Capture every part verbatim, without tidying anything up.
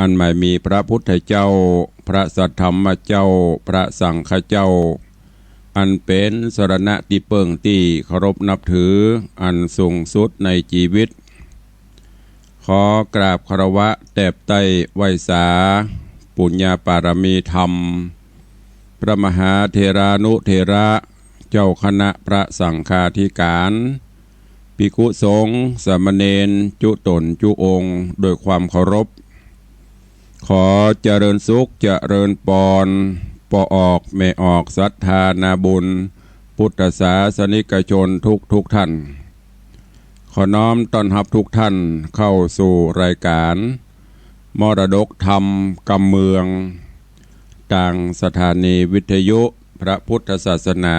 อันหมายมีพระพุทธเจ้า พระสัทธรรมเจ้า พระสังฆเจ้า อันเป๋นสรณะตี้เปิ้งตี้เคารพนับถืออันสูงสุดในจีวิต ขอกราบคารวะแตบไต้ไหว้สา ปุญญาปารมีธรรม พระมหาเถรานุเถระ เจ้าคณะพระสังฆาธิการ ภิกขุสงฆ์สามเณรจุ๊ต๋นจุ๊องค์ ด้วยความเคารพ ขอเจริญสุขเจริญปอน ป้อออกแม่ออกศรัทธานาบุญ พุทธศาสนิกชนทุกทุกท่าน ขอน้อมต้อนฮับทุกท่านเข้าสู่รายการ มรดกธรรมกำเมือง ตางสถานีวิทยุพระพุทธศาสนา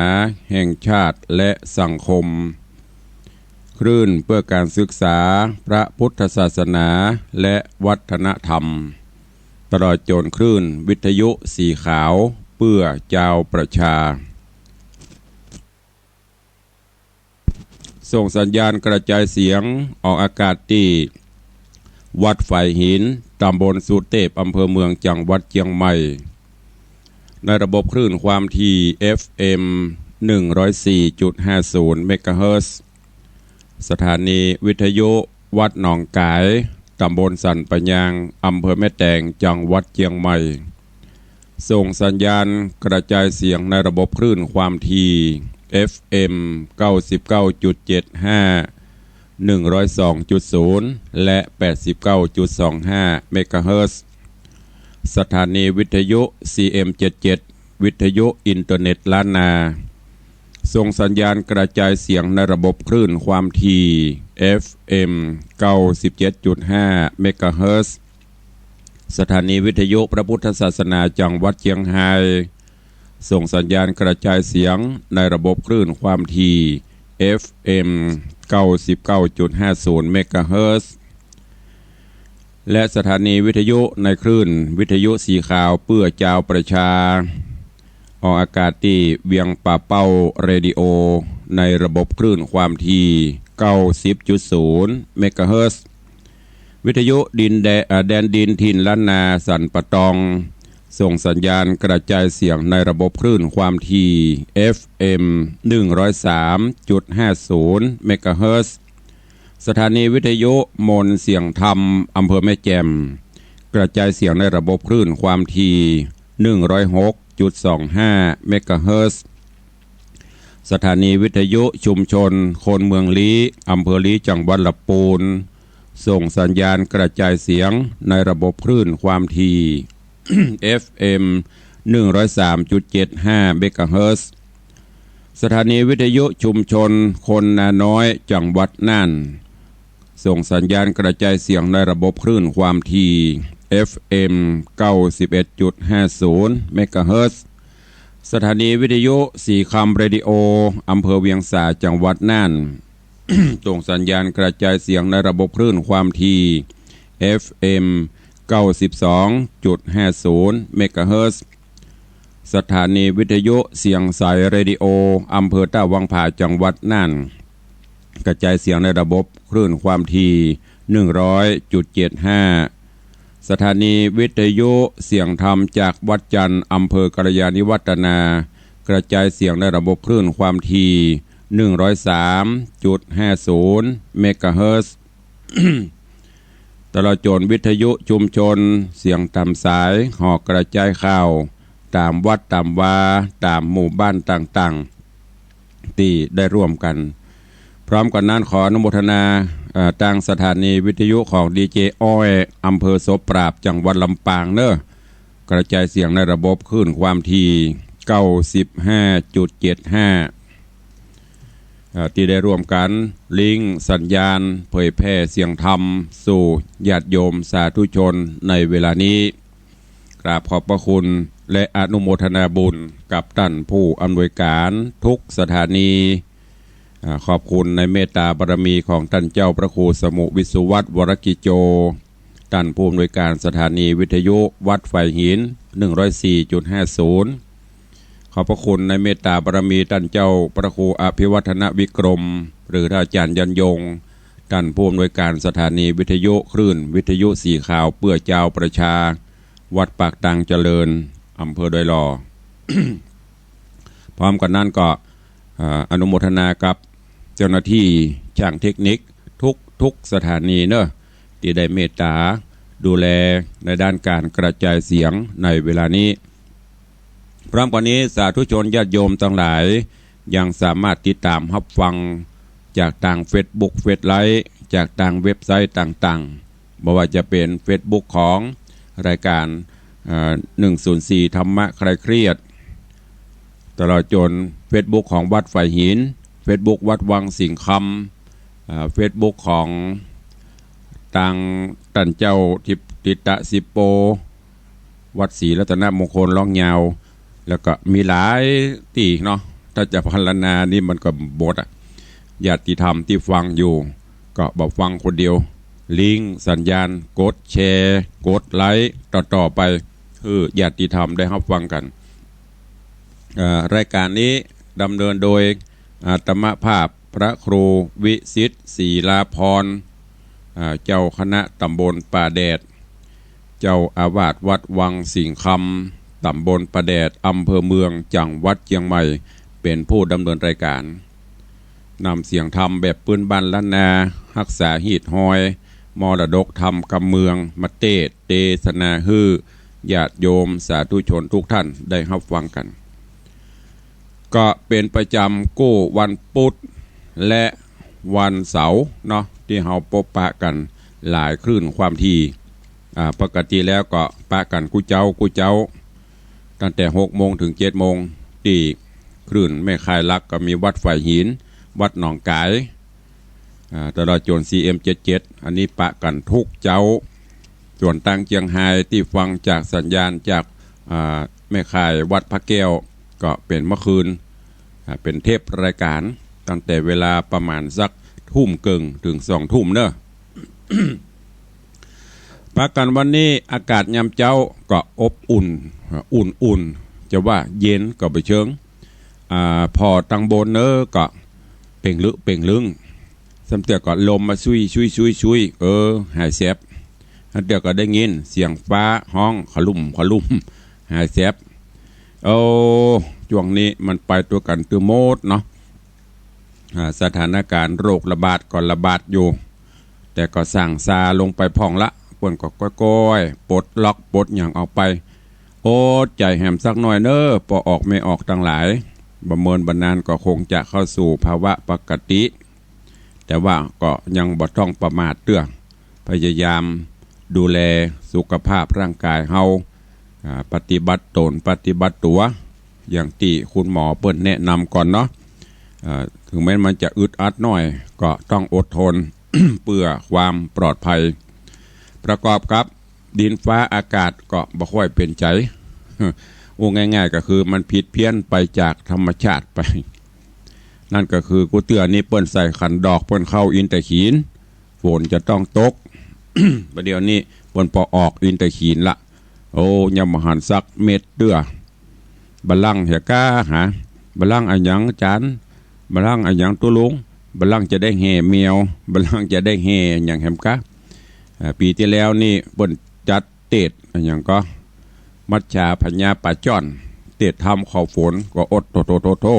แห่งชาติและสังคม คลื่นเพื่อการศึกษาพระพุทธศาสนาและวัฒนธรรม ตลอดจ๋นคลื่นวิทยุสีขาวเพื่อจาวประชา ส่งสัญญาณกระจายเสียงออกอากาศตี้วัดฝายหิน ตำบลสุเตพ อำเภอเมือง จังหวัดเจียงใหม่ ในระบบคลื่นความถี่ เอฟเอ็ม หนึ่งร้อยสี่จุดห้าศูนย์ เมกะเฮิรตซ์ สถานีวิทยุวัดหนองก๋าย ตำบลสันป่ายาง อำเภอแม่แตง จังหวัดเจียงใหม่ ส่งสัญญาณกระจายเสียงในระบบคลื่นความถี่ เอฟเอ็ม เก้าสิบเก้าจุดเจ็ดห้า หนึ่งร้อยสองจุดศูนย์ และ แปดสิบเก้าจุดสองห้า เมกะเฮิรตซ์ สถานีวิทยุ ซีเอ็มเจ็ดเจ็ด วิทยุอินเทอร์เน็ตล้านนา ส่งสัญญาณกระจายเสียงในระบบคลื่นความถี่ เอฟเอ็ม เก้าสิบเจ็ดจุดห้า เมกะเฮิรตซ์ สถานีวิทยุพระพุทธศาสนาจังหวัดเจียงไฮ้ ส่งสัญญาณกระจายเสียงในระบบคลื่นความถี่ เอฟเอ็ม เก้าสิบเก้าจุดห้าศูนย์ เมกะเฮิรตซ์ และสถานีวิทยุในคลื่นวิทยุสีขาวเพื่อจาวประชา ออกอากาศตี้เวียงป่าเป้าเรดิโอ ในระบบคลื่นความถี่ เก้าสิบจุดศูนย์ เมกะเฮิรตซ์ วิทยุดินแดน เอ่อ แดนดินถิ่นล้านนาสันป่าตอง ส่งสัญญาณกระจายเสียงในระบบคลื่นความถี่ เอฟเอ็ม หนึ่งร้อยสามจุดห้าศูนย์ เมกะเฮิรตซ์ สถานีวิทยุมนต์เสียงธรรม อำเภอแม่แจ่ม กระจายเสียงในระบบคลื่นความถี่ หนึ่งร้อยหกจุดสองห้า เมกะเฮิรตซ์ สถานีวิทยุชุมชนคนเมืองลี้ อำเภอลี้ จังหวัดลำปูน ส่งสัญญาณกระจายเสียงในระบบคลื่นความถี่ เอฟเอ็ม หนึ่งร้อยสามจุดเจ็ดห้า เมกะเฮิรตซ์ สถานีวิทยุชุมชนคนนาน้อย จังหวัดน่าน ส่งสัญญาณกระจายเสียงในระบบคลื่นความถี่ เอฟเอ็ม เก้าสิบเอ็ดจุดห้าศูนย์ เมกะเฮิรตซ์ สถานีวิทยุสีคำเรดิโอ อำเภอเวียงสา จังหวัดน่าน ส่งสัญญาณกระจายเสียงในระบบคลื่นความถี่ เอฟเอ็ม เก้าสิบสองจุดห้าศูนย์ เมกะเฮิรตซ์ สถานีวิทยุเสียงใสเรดิโอ อำเภอต้าวังผา จังหวัดน่าน กระจายเสียงในระบบคลื่นความถี่ หนึ่งร้อยจุดเจ็ดห้า สถานีวิทยุเสียงธรรมจากวัดจันทร์ อำเภอกัลยาณิวัฒนา กระจายเสียงในระบบคลื่นความถี่ หนึ่งร้อยสามจุดห้าศูนย์ เมกะเฮิรตซ์ ตลอดจ๋นวิทยุชุมชนเสียงต๋ามสาย ห่อกระจายข่าวต๋ามวัดต๋ามวา ต๋ามหมู่บ้านต่างๆ ตี้ได้ร่วมกั๋น พร้อมกั๋นนั้นขออนุโมทนา เอ่อ ตางสถานีวิทยุของดีเจอ้อย อำเภอโสปราบ จังหวัดลำปางเน่อ กระจายเสียงในระบบคลื่นความถี่ เก้าสิบห้าจุดเจ็ดห้า เอ่อ ตี้ได้ร่วมกั๋นลิงก์สัญญาณเผยแผ่เสียงธรรมสู่ญาติโยมสาธุชนในเวลานี้ กราบขอบพระคุณและอนุโมทนาบุญกับต้านผู้อำนวยก๋านทุกสถานี อ่า ขอบคุณในเมตตาบารมีของต้านเจ้าพระครูสมุห์ วิศวัฒน์ วรกิจโจ ต้านผู้อำนวยก๋านสถานีวิทยุวัดฝายหิน หนึ่งร้อยสี่จุดห้าศูนย์ ขอบพระคุณในเมตตาบารมีต้านเจ้าพระครูอภิวัฒนวิกรม หรือท่านอาจ๋ารย์ยันยง ต้านผู้อำนวยก๋านสถานีวิทยุคลื่นวิทยุสีขาวเปื้อจาวประชา วัดปากตางเจริญ อำเภอดอยหล่อ พร้อมกั๋นนั้นก็ อ่า อนุโมทนากับเจ้าหน้าตี้จ้างเทคนิคทุกๆสถานีเนาะ ตี้ได้เมตต๋าดูแลในด้านก๋านกระจายเสียงในเวลานี้ พร้อมกั๋นนี้สาธุชนญาติโยมตังหลาย ยังสามารถติดต๋ามฮับฟังจากตางเฟซบุ๊ก เฟซไลฟ์ จากตางเว็บไซต์ต่างๆ บ่ว่าจะเป๋นเฟซบุ๊กของรายก๋าน เอ่อ หนึ่งศูนย์สี่ ธรรมะคลายเครียด ตลอดจ๋นเฟซบุ๊กของวัดฝายหิน เฟซบุ๊กวัดวังสิงห์คำ เอ่อ เฟซบุ๊กของตางต้านเจ้าทิพย์ ทิตะสิปโป วัดศรีรัตนมงคล ร้องยาว แล้วก็มีหลายตี้เนาะ ถ้าจะพรรณนานี่มันก็หมดอะ ญาติธรรมตี้ฟังอยู่ ก็บ่ฟังคนเดียว ลิงก์สัญญาณ กดแชร์ กดไลก์ต่อๆไป หื้อญาติธรรมได้ฮับฟังกั๋น เอ่อ รายก๋านนี้ดำเนินโดยอาตมาภาพพระครูวิสิทธิ์ ศรีลาภรณ์ อ่า เจ้าคณะตำบลป่าแดด เจ้าอาวาสวัดวังสิงห์คำ ตำบลป่าแดด อำเภอเมือง จังหวัดเจียงใหม่ เป๋นผู้ดำเนินรายก๋าน นำเสียงธรรมแบบปื้นบ้านล้านนา ฮักษาฮีตฮอย มรดกธรรมกำเมือง มาเตสน์เตสนาหื้อญาติโยมสาธุชนทุกท่านได้ฮับฟังกั๋น ก็เป๋นประจ๋ำกู้วันปุ๊ดและวันเสาร์เนาะ ตี้เฮาปบปะกั๋นหลายคลื่นความถี่ อ่า ปกติแล้วก็ปะกั๋นกู้เจ๊ากู้เจ๊า ตั้งแต่หกโมงเถิงเจ็ดโมง ตี้คลื่นแม่ข่ายหลักก็มีวัดฝายหิน วัดหนองก๋าย อ่า ตลอดจ๋น ซีเอ็มเจ็ดเจ็ด อันนี้ปะกั๋นทุกเจ๊า ส่วนตางเจียงฮายตี้ฟังจากสัญญาณจาก อ่า แม่ข่ายวัดพระแก้ว ก็เป๋นเมื่อคืน อ่า เป๋นเทปรายก๋าน ตั้งแต่เวลาประมาณสักทุ่มเกิ่งเถิงสองทุ่มเนาะ ปะกั๋นวันนี้อากาศยามเจ๊าก็อบอุ่น อ่า อุ่นๆ จะว่าเย็นก็บ่เชิง อ่า ผ่อตางบนเนาะก็เป่งลึเป่งลึง ซ้ำเตื้อก็ลมมาซุยๆๆๆ เออ หายแสบ ซ้ำเตื้อก็ได้ยินเสียงฟ้าฮ้องขลุ่มขลุ่ม หายแสบ โอ้ จ้วงนี้มันไปตั๋วกั๋นตึงหมดเนาะ อ่า สถานก๋ารณ์โรคระบาดก็ระบาดอยู่ แต่ก็สั่งซาลงไปพ่องละ เปิ้นก็ก้อยๆ ปลดล็อกปลดหยังออกไป อดใจ๋แหมสักหน่อยเนาะ ป้อออกแม่ออกตังหลาย บ่เมินบ่นานก็คงจะเข้าสู่ภาวะปกติ แต่ว่าก็ยังบ่ต้องประมาทเตื้อ พยายามดูแลสุขภาพร่างก๋ายเฮา อ่า ปฏิบัติต๋นปฏิบัติตั๋ว อย่างตี้คุณหมอเปิ้นแนะนำก่อนเนาะ อ่า เถิงแม้นมันจะอึดอัดหน้อย ก็ต้องอดทน เปื้อความปลอดภัย ประกอบกับดินฟ้าอากาศก็บ่ค่อยเป๋นใจ๋ อู้ง่ายๆ ก็คือมันผิดเพี้ยนไปจากธรรมชาติไป นั่นก็คือกู้เตื้อนี้เปิ้นใส่ขันดอก เปิ้นเข้าอินตะขีน ฝนจะต้องตก บ่าเดี่ยวนี้เปิ้นป้อออกอินตะขีนละ โอ้ ยังบ่หันสักเม็ดเตื้อ บ่าลังเหียก้าหา บ่าลังอะหยังอาจ๋ารย์ บ่าลังอะหยังตุ๊ลุง บ่าลังจะได้แห่แมว บ่าลังจะได้แห่หยังแหมก้า อ่า ปี๋ตี้แล้วนี่เปิ้นจัดเตสน์อะหยังก็ มัจฉาพญาป๋าจ้อน เตสน์ทำข้าวฝนก็อดโธ่โธ่โธ่โธ่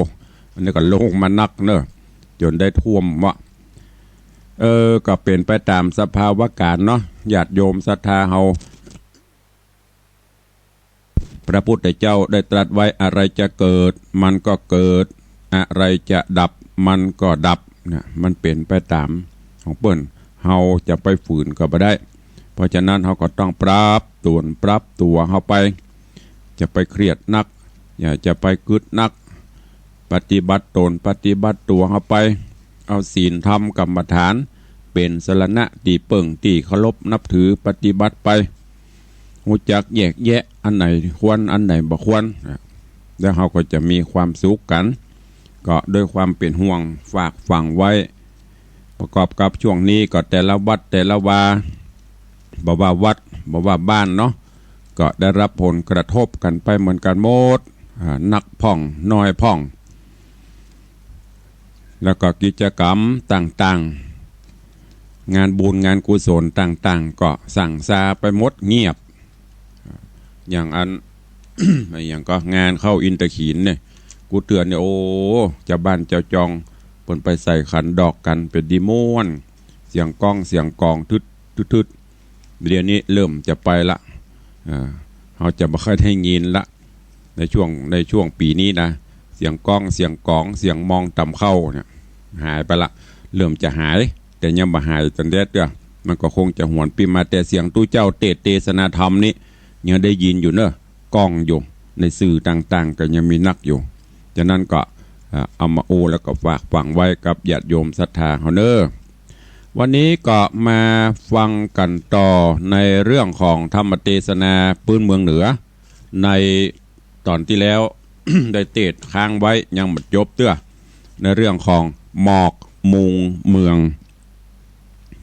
อันนี้ก็ลงมานักเนาะ จ๋นได้ท่วมวะ เออ ก็เป๋นไปต๋ามสภาวะก๋ารณ์เนาะ ญาติโยมศรัทธาเฮา พระพุทธเจ้าได้ตรัสไว้ อะไรจะเกิดมันก็เกิด อะไรจะดับมันก็ดับนะ มันเป๋นไปต๋ามของเปิ้น เฮาจะไปฝืนก็บ่ได้ เพราะฉะนั้นเฮาก็ต้องปรับต๋นปรับตั๋วเฮาไป จะไปเครียดนัก อย่าจะไปกึ๊ดนัก ปฏิบัติต๋นปฏิบัติตั๋วเฮาไป เอาศีลธรรมกรรมฐาน เป๋นสรณะตี้เปิ้งตี้เคารพนับถือปฏิบัติไป ฮู้จักแยกแยะอันไหนควรอันไหนบ่ควร แล้วเฮาก็จะมีความสุขกั๋น ก็ด้วยความเป๋นห่วงฝากฝังไว้ ประกอบกับช่วงนี้ก็แต่ละวัดแต่ละวา บ่ว่าวัดบ่ว่าบ้านเนาะ ก็ได้รับผลกระทบกั๋นไปเหมือนกั๋นหมด อ่า นักพ่องน้อยพ่อง แล้วก็กิจกรรมต่าง งานบุญงานกุศลต่างๆ ก็สั่งซาไปหมด เงียบ อย่างอัน อย่างก็งานเข้าอินทขีฬเนี่ย กูเตือนเนี่ย โอ้ เจ้าบ้านเจ้าจอง เปิ้นไปใส่ขันดอกกั๋น เป๋นดีม่วน เสียงก้องเสียงก๋อง ทึด ทึด ทึด เดี๋ยวนี้เริ่มจะไปละ อ่า เฮาจะบ่ค่อยได้ยินละ ในช่วง ในช่วงปี๋นี้นะ เสียงก้องเสียงก๋อง เสียงมองตำเข้าเนี่ย หายไปละ เริ่มจะหาย แต่ยังบ่หายตันแต๊เตื้อ มันก็คงจะหวนปิ้นมา แต่เสียงตุ๊เจ้าเตสน์เตสนาธรรมนี้ ยังได้ยินอยู่เนาะ ก้องอยู่ ในสื่อต่างๆ ก็ยังมีนักอยู่ ฉะนั้นก็ อ่า เอามาอู้แล้วก็ฝากฝังไว้กับญาติโยมศรัทธาเฮาเนาะ วันนี้ก็มาฟังกั๋นต่อในเรื่องของธรรมเตสนาปื๊นเมืองเหนือ ในต๋อนตี้แล้ว ได้เตสน์ค้างไว้ยังบ่จบเตื้อ ในเรื่องของหมอกมุงเมือง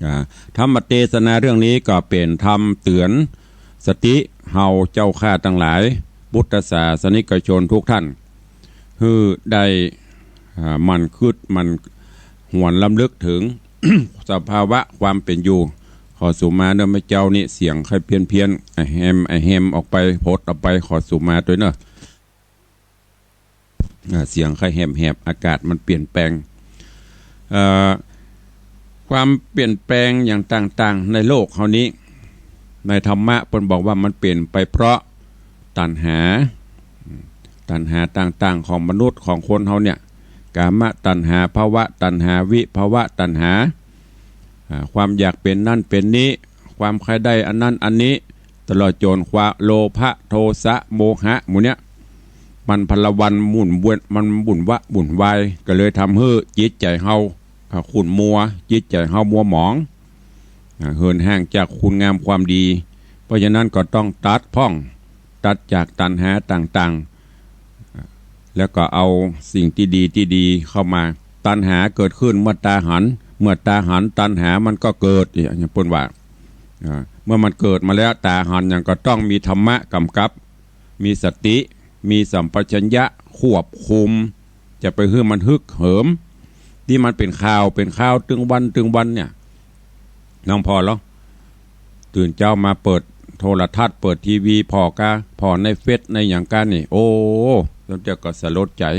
อ่า ธรรมเตสนาเรื่องนี้ก็เป๋นธรรมเตื๋อนสติเฮาเจ้าข้าตังหลาย พุทธศาสนิกชนทุกท่าน หื้อได้ อ่า หมั่นกึ๊ดหมั่นหวนรำลึกเถิง สภาวะความเป๋นอยู่ ขอสุมาเนาะแม่เจ้า นี่เสียงใค่เพี้ยนๆ อะแฮม อะแฮมออกไป พดออกไป ขอสุมาตวยเนาะ อ่า เสียงใค่แหบๆ อากาศมันเปลี่ยนแปลง เอ่อ ความเปลี่ยนแปลงอย่างต่างๆ ในโลกเฮานี้ ในธรรมะเปิ้นบอกว่ามันเป๋นไปเพราะตัณหา ตัณหาต่างๆ ของมนุษย์ของคนเฮาเนี่ย กามตัณหา ภวตัณหา วิภวตัณหา อ่า ความอยากเป๋นนั่นเป๋นนี้ ความใค่ได้อันนั้นอันนี้ ตลอดจ๋นความโลภะ โทสะ โมหะ หมู่เนี้ย มันพลวันหมุนเวียน มันวุ่นวะวุ่นวาย ก็เลยทำหื้อจิตใจ๋เฮา อ่า ขุ่นมัว จิตใจ๋เฮามัวหมอง อ่า เหินห่างจากคุณงามความดี เพราะฉะนั้นก็ต้องตัดพ่อง ตัดจากตัณหาต่างๆ แล้วก็เอาสิ่งตี้ดีตี้ดีเข้ามา ตัณหาเกิดขึ้นเมื่อต๋าหัน เมื่อต๋าหันตัณหามันก็เกิด เนี่ย อย่างเปิ้นว่า อ่า เมื่อมันเกิดมาแล้ว ต๋าหันหยังก็ต้องมีธรรมะก๋ำกับ มีสติ มีสัมปชัญญะควบคุม จะไปหื้อมันฮึกเหิม ตี้มันเป๋นข่าวเป๋นคาวตึงวันตึงวันเนี่ย น้องผ่อลอ ตื่นเจ๊ามาเปิดโทรทัศน์ เปิดทีวี ผ่อกา ผ่อในเฟซในหยังกานี่ โอ้ จนเตี้ยก็สลดใจ๋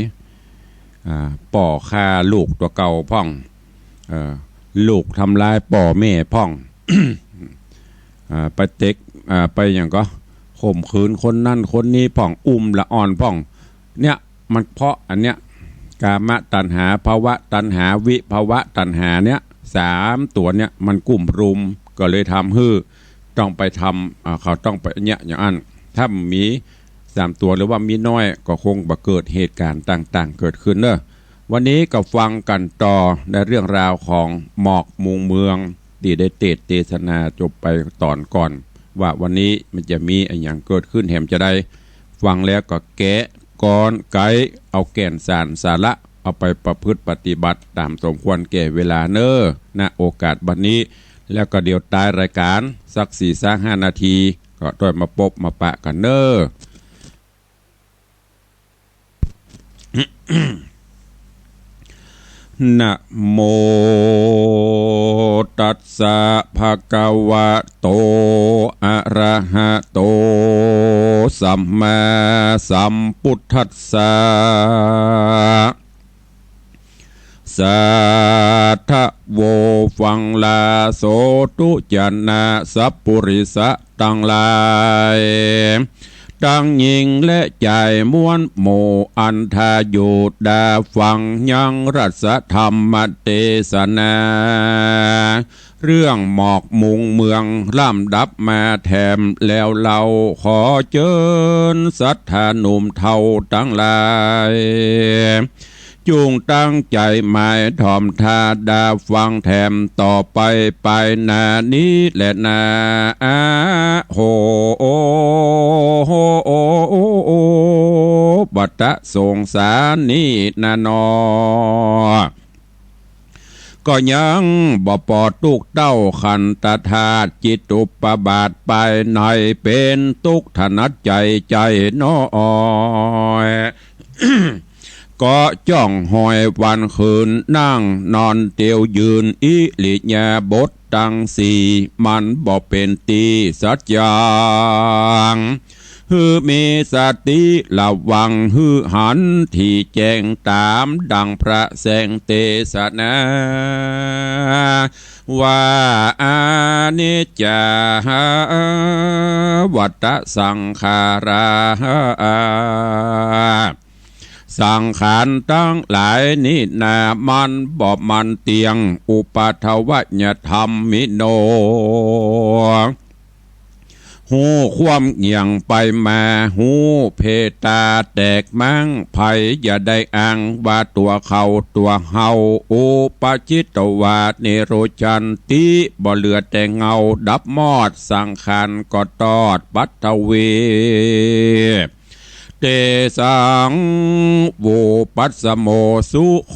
อ่า ป้อฆ่าลูกตั๋วเก่าพ่อง เอ่อ ลูกทำร้ายป้อแม่พ่อง อ่า ไปเตะ อ่า ไปหยังก็ ข่มขืนคนนั้นคนนี้พ่อง อุ้มละอ่อนพ่อง เนี่ย มันเพราะอันเนี้ย กามตัณหา ภวตัณหา วิภวตัณหาเนี่ย สามตั๋วเนี่ย มันกุ้มรุม ก็เลยทำหื้อต้องไปทำ อ่า เขาต้องไปเนี่ย อย่างอั้น ถ้ามีสามตั๋วหรือว่ามีน้อย ก็คงบ่เกิดเหตุก๋ารณ์ต่างๆ เกิดขึ้นเนาะ วันนี้ก็ฟังกั๋นต่อในเรื่องราวของหมอกมุงเมือง ตี้ได้เตสน์เตสนาจบไปต๋อนก่อน ว่าวันนี้มันจะมีอะหยังเกิดขึ้นแหมจะใด ฟังแล้วก็แกะก๊อนไก๊ เอาแก่นสารสาระ เอาไปประพฤติปฏิบัติต๋ามสมควรแก่เวลาเนาะ ณ โอกาสบัดนี้ แล้วก็เดี๋ยวต๊ายรายก๋านสักสี่ซะห้านาที ก็ต้อยมาปบมาปะกั๋นเนาะ นะโมตัสสะ ภะคะวะโต อะระหะโต สัมมาสัมพุทธัสสะ สาธะโว ฟังลา โสธุจะนะ สัพปุริสะตังหลาย ตังญิงและจายม้วนหมู่ อันทาอยู่ดาฟังยังรัสธรรมเตสนา เรื่องหมอกมุงเมืองลำดับมาแถมแล้วเล่า ขอเจิญศรัทธาหนุ่มเฒ่าตังหลาย จุ่งตั้งใจ๋หมายถ่อมต๋าดาฟังแถมต่อไป ไปหน้านี้แลนา อาโห วัตตะสงสารนี้นาหนอ ก็ยังบ่ปอดตุ๊กข์เต้าขันตธาตุ จิตอุปบาทไปในเป๋นตุ๊กข์ถนัดใจ๋ใจ๋น้อย ก็จ้องห้อยวันคืน นั่งนอนเตียวยืน อิริยาบถตังสี่ มันบ่เป๋นตี้สัจจัง หื้อมีสติระวัง หื้อหันตี้แจ้ง ต๋ามดั่งพระแสงเตสนา ว่าอนิจจา วัตตะสังขารา สังขารตังหลายนี้นา มันบ่มั่นเตี้ยง อุปาทวยธัมมิโน ฮู้ความเงี่ยงไปมา ฮู้เพตาแตกม้าง ใผอย่าได้อ้างว่าตั๋วเขาตั๋วเฮา อุปาทิตวา นิรุจฉันติ บ่เหลือแต่เงา ดับมอด สังขารก็ตอด ปัทวี เตสัง วุปัสสโม สุโข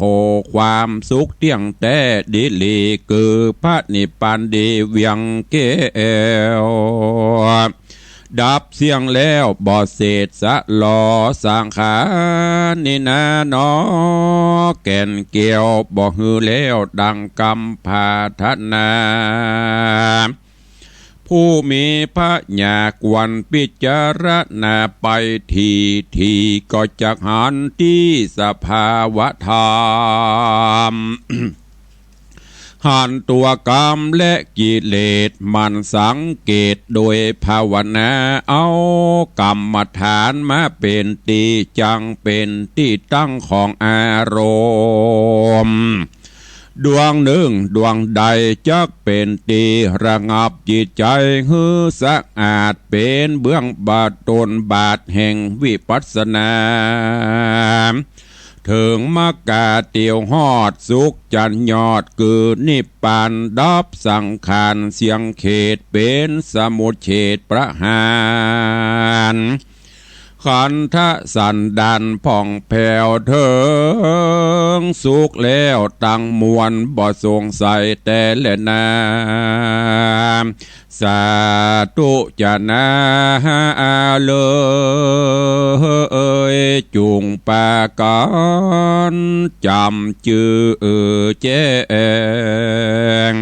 ความสุขเตี้ยงแต๊ดีหลี คือพระนิพพานดีเวียงแก้ว ดับเสี้ยงแล้วบ่เศษสะหลอ สังขารนี้นาหนอ แก่นแก้วบ่หื้อแล้วดั่งกำปรารถนา ผู้มีปัญญาควรพิจารณาไปทีที ก็จักหันตี้สภาวธรรม หันตั๋วกรรมและกิเลส หมั่นสังเกตโดยภาวนา เอากรรมฐานมาเป๋นตี้จั้ง เป๋นตี้ตั้งของอารมณ์ ดวงนึ่งดวงใด จักเป๋นตี้ระงับจิตใจ๋หื้อสะอาด เป๋นเบื้องบาดต้นบาดแห่งวิปัสสนา เถิงมรรคาเตียวฮอดสุขจั้นยอด คือนิพพาน ดับสังขารเสี้ยงเขต เป๋นสมุจเฉทประหาร ขันธสันดานผ่องแผ้วเถิงสุขแล้วตังมวล บ่สงสัยแต่แลนา สาธุจะนาเอย จุ่งปากั๋นจ๋ำจื้อแจ้ง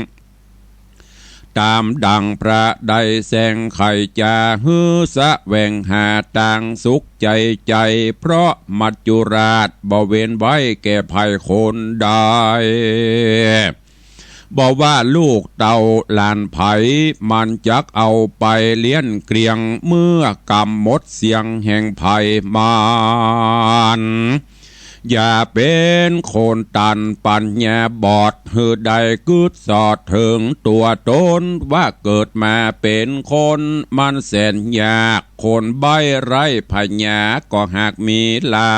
ต๋ามดั่งพระได้แสงไขจ๋า หื้อแสวงหาตางสุขใจ๋ใจ๋ เพราะมัจจุราชบ่เว้นไว้แก่ใผคนใด บ่ว่าลูกเต้าหลานใผ มันจักเอาไปเลี้ยงเกลี้ยง เมื่อกำหมดเสี้ยงแห่งภัยมาร อย่าเป๋นคนตันปัญญาบอด หื้อได้กึ๊ดสอดเถิงตั๋วตน ว่าเกิดมาเป๋นคนมันแสนยาก คนใบ้ไร้ปัญญาก็หากมีหลา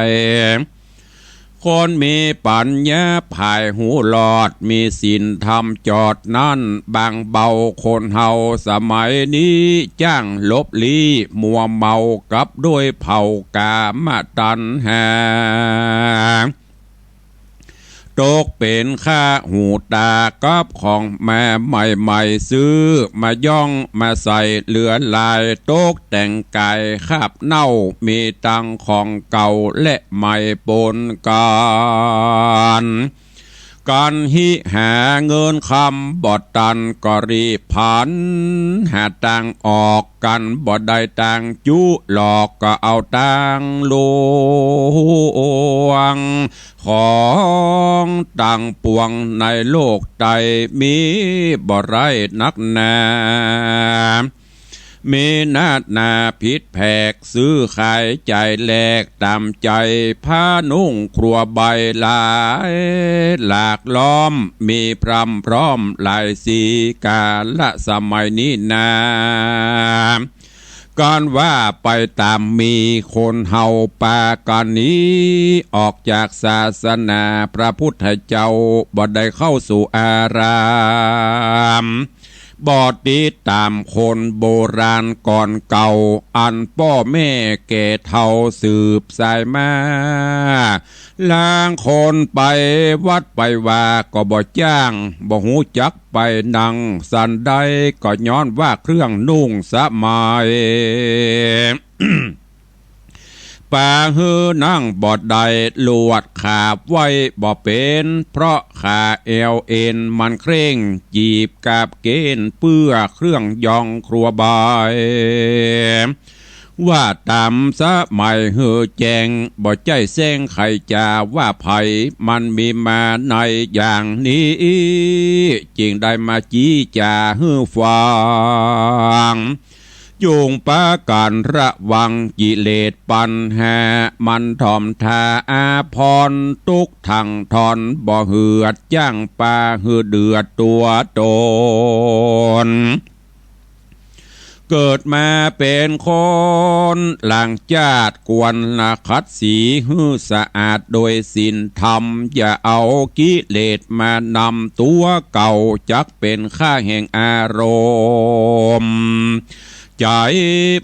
ย คนมีปัญญาผายฮู้รอด มีศีลธรรมจอดนั้น บางเบาคนเฮาสมัยนี้ จ้างหลบลี้มัวเมากับด้วยเผ่าก๋ามตัณหา ตกเป๋นข้าหูตากับของมาใหม่ๆ ซื้อมาย่องมาใส่เหลือหลาย ตกแต่งก๋ายคาบเน่า มีตังของเก่าและใหม่ปนกั๋น กั๋นหิหาเงินคำบ่ตันก็รีบพลัน หาตางออกกั๋นบ่ได้ตางจุหลอก ก็เอาตางหลวง ของตังปวงในโลกใต้ มีบ่ไร้นักหนา มีนานาผิดแผก ซื้อขายจ่ายแลกต๋ามใจ๋ ผ้านุ่งครัวใบหลายหลากหลอม มีพร่ำพร้อมหลายสี กาละสมัยนี้นา กั๋นว่าไปต๋ามมี คนเฮาปากั๋นหนี ออกจากศาสนาพระพุทธเจ้า บ่ได้เข้าสู่อาราม บ่ติดต๋ามคนโบราณก่อนเก่า อันป้อแม่แก่เฒ่าสืบสายมา ลางคนไปวัดไปวาก็บ่จ้าง บ่ฮู้จักไปนั่งสันใด ก็ย้อนว่าเครื่องนุ่งสมัย ปาหื้อนั่งบ่ได้ ลวดขาบไว้บ่เป๋น เพราะขาแอ่วเอ็นมันเคร่ง จีบกาบเก๋นเปื้อเครื่องยองครัวบาย ว่าต๋ามสมัยหื้อแจ้ง บ่ใจ้แสร้งใค่จ๋าว่าใผ มันมีมาในอย่างนี้ จึงได้มาจี้จ๋าหื้อฟัง จุ่งปากั๋นระวังกิเลสปัญหา มันถ่อมทาอาภรณ์ ตุ๊กข์ทั้งถ่อน บ่เหือดจ้างปาหื้อเดือดตั๋วต๋น เกิดมาเป๋นคนหลังจาติ ควรละขัดสีหื้อสะอาดโดยศีลธรรม อย่าเอากิเลสมานำตั๋วเก่า จักเป๋นข้าแห่งอารมณ์ ใจ๋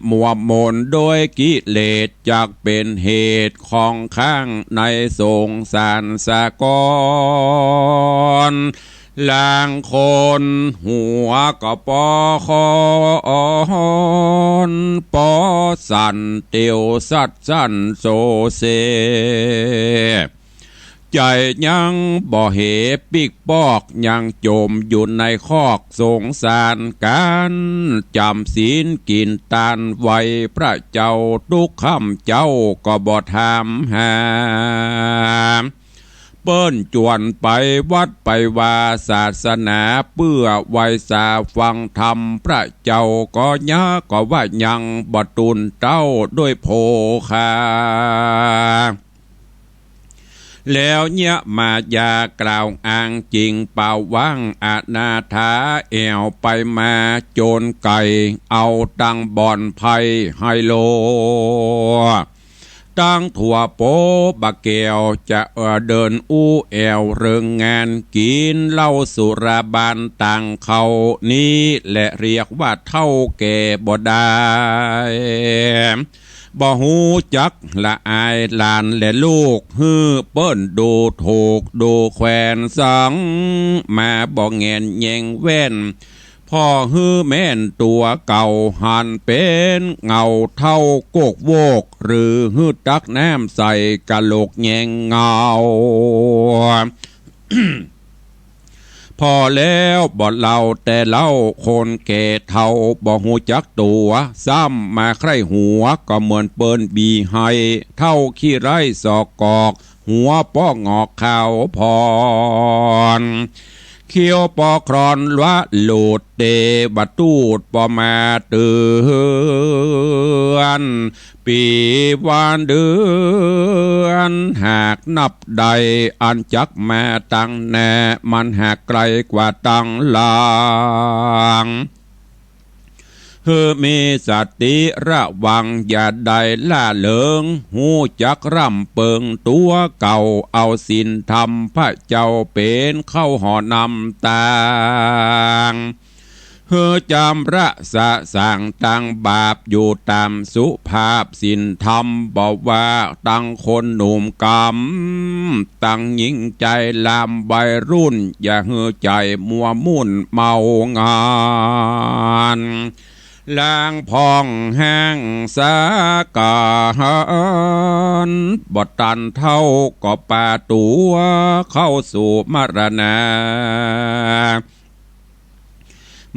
มัวหมนโดยกิเลส จักเป๋นเหตุของข้างในสงสารสะกอน ลางคนหัวก็ปอคอน ปอสั่นเตียวสัดสั่นโซเซ ใจ๋ยังบ่เหปิ๊กปอก ยังจ๋มอยู่ในคอกสงสารกั๋น จ๋ำศีลกิ๋นตานไหว้พระเจ้า ตุ๊กค่ำเจ๊าก็บ่ถามหา เปิ้นจวนไปวัดไปวาศาสนา เปื้อไหว้สาฟังธรรมพระเจ้า ก็ยะก็ว่ายังบ่ตูนเต้าด้วยโภคา แล้วเยียะมายากล่าวอ้างจริงเปล่าว่าง อนาถาแอ่วไปมาโจรไก่ เอาตังบ่อนไพ่ไฮโล ตังถั่วโป๊บะแก้ว จะเอ่อเดินอู้แอ่วเริงงาน กิ๋นเหล้าสุราบานต่างเขา นี้แหละเรียกว่าเฒ่าแก่บ่ได้ บ่ฮู้จักละอายหลานและลูก หื้อเปิ้นดูถูกดูแควนสัง มาบ่แงนแยงแว่น ผ่อหื้อแม่นตั๋วเก่า หันเป๋นเงาเฒ่ากกโวก หรือหื้อตักน้ำใส่กะโหลกแยงเงา ผ่อแล้วบ่เล่าแต่เล่า คนแก่เฒ่าบ่ฮู้จักตั๋ว ซ้ำมาใคร่หัว ก็เหมือนเปิ้นบีไฮ เฒ่าขี้ไร้ซอกกอก หัวป้องอกขาวผ่อน เขี้ยวปอครอนละหลุด เตวทูตปอมาเตือน ปี๋วานเดือนหากนับได้ อันจักมาตังหน้า มันหากไกลกว่าตังหลัง หื้อมีสติระวังอย่าได้ละเลิง ฮู้จักร่ำเปิงตั๋วเก่า เอาศีลธรรมพระเจ้าเป๋นเข้าห่อนำตาง หื้อจำระสะสางตังบาปอยู่ต๋ามสุภาพ ศีลธรรมบ่ว่าตังคนหนุ่มกำ ตังหญิงใจ๋ลำวัยรุ่น อย่าหื้อใจ๋มัวมุ่นเมางาน ลางผ่องแห้งสาก๋าน บ่ตันเฒ่าก็ปาตั๋วเข้าสู่มรณา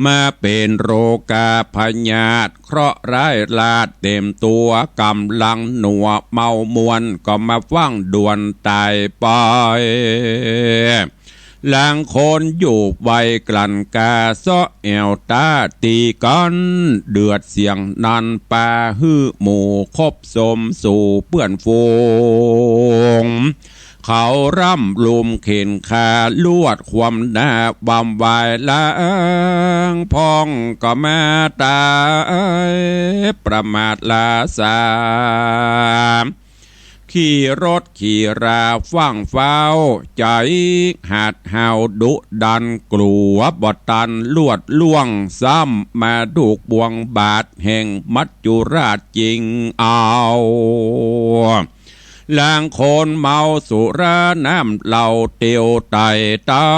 มาเป๋นโรคาพยาธิ เคราะห์ร้ายลาดเต๋มตั๋ว ก๋ำลังหนัวเมามวน ก็มาฟั่งด่วนต๋ายไป ลางคนอยู่ไวกลั่นกา เซาะแอ่วต๋าตี๋กั๋น เดือดเสี้ยงนันปาหื้อหมู่คบสมสู่เปื้อนฝูง เขาร่ำรุมเข็ญฆ่า ลวดความหน้าบำวาย ลางพ่องก็มาต๋าย ประมาทลาสา ขี่รถขี่ราฟั่งฟ้าว ใจ๋หัดห้าวดุดัน กลัวบ่ตันลวดล่วง ซ้ำมาถูกบ่วงบาด แห่งมัจจุราชจริงเอา ลางคนเมาสุราน้ำเหล้าเตียวไต่เต้า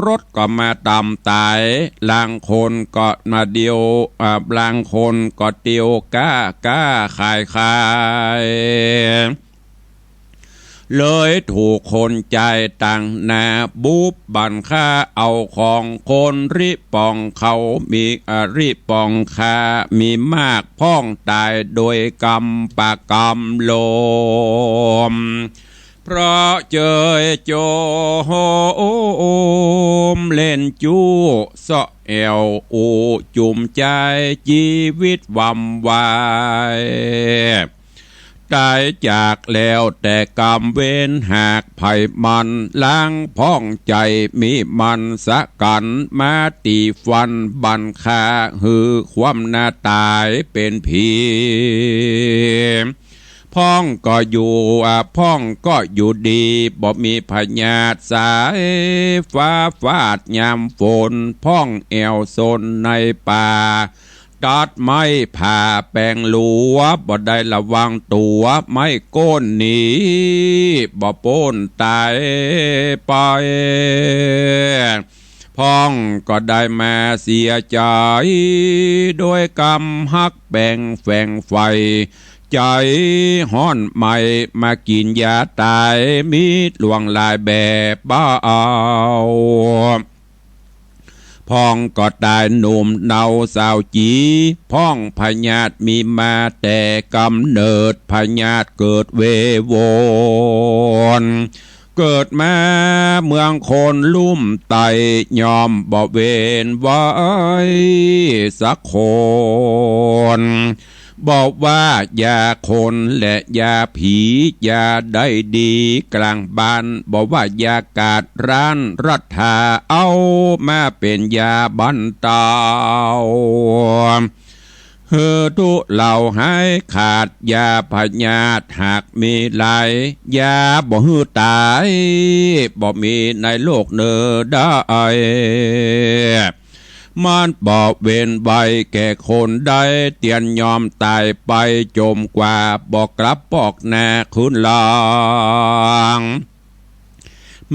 รถก็มาตำต๋าย ลางคนก็มาเตียว อ่า ลางคนก็เตียวก๊าก๊าขายขาย เลยถูกคนใจ๋ตังค์หนาบุบ บั่นฆ่าเอาของคน ริป๋องเขามี อ่า ริป๋องข้ามีมาก พ่องต๋ายโดยกำปะกำลม เพราะเจยโจมเล่นจู้เซาะแอ่ว อู้จุ่มใจ๋จีวิตหว่ำไหว ต๋ายจากแล้วแต่กรรมเวร หากใผมันลางพ่องใจ๋ มีมันสะกั๋นมาตี๋ฟัน บั่นฆ่าหื้อความหน้าต๋ายเป๋นผี พ่องก็อยู่ อ่า พ่องก็อยู่ดี บ่มีพยาธิสายฟ้าฟาดยามฝน พ่องแอ่วซนในป่า ตัดไม้ผ่าแป๋งหลัว บ่ได้ระวังตั๋ว ไม้โก้นหนี บ่ป๊นต๋ายไป พ่องก็ได้มาเสียใจ๋ โดยกำฮักแป๋งแฝงใฝ่ ใจ๋ฮ้อนไหม้ มากิ๋นยาต๋าย มีหลวงหลายแบบบ่เอา พ่องก็ต๋ายหนุ่มเนาสาวจี พ่องพยาธิมีมาแต่กำเนิด พยาธิเกิดเววน เกิดมาเมืองคนลุ่มไต่ ยอมบ่เว้นไว้สักคน บ่ว่ายาคนและยาผี ยาใดดีกลางบ้าน บ่ว่ายากาดร้านรัฐา เอามาเป๋นยาบรรเตา หื้อทุเลาหายขาด ยาพยาธิหากมีหลาย ยาบ่หื้อต๋าย บ่มีในโลกเนินได้ มันบ่เว้นไว้แก่คนใด เตียนยอมต๋ายไปจ๋มกว่า บ่กลับปอกหน้าคืนหลัง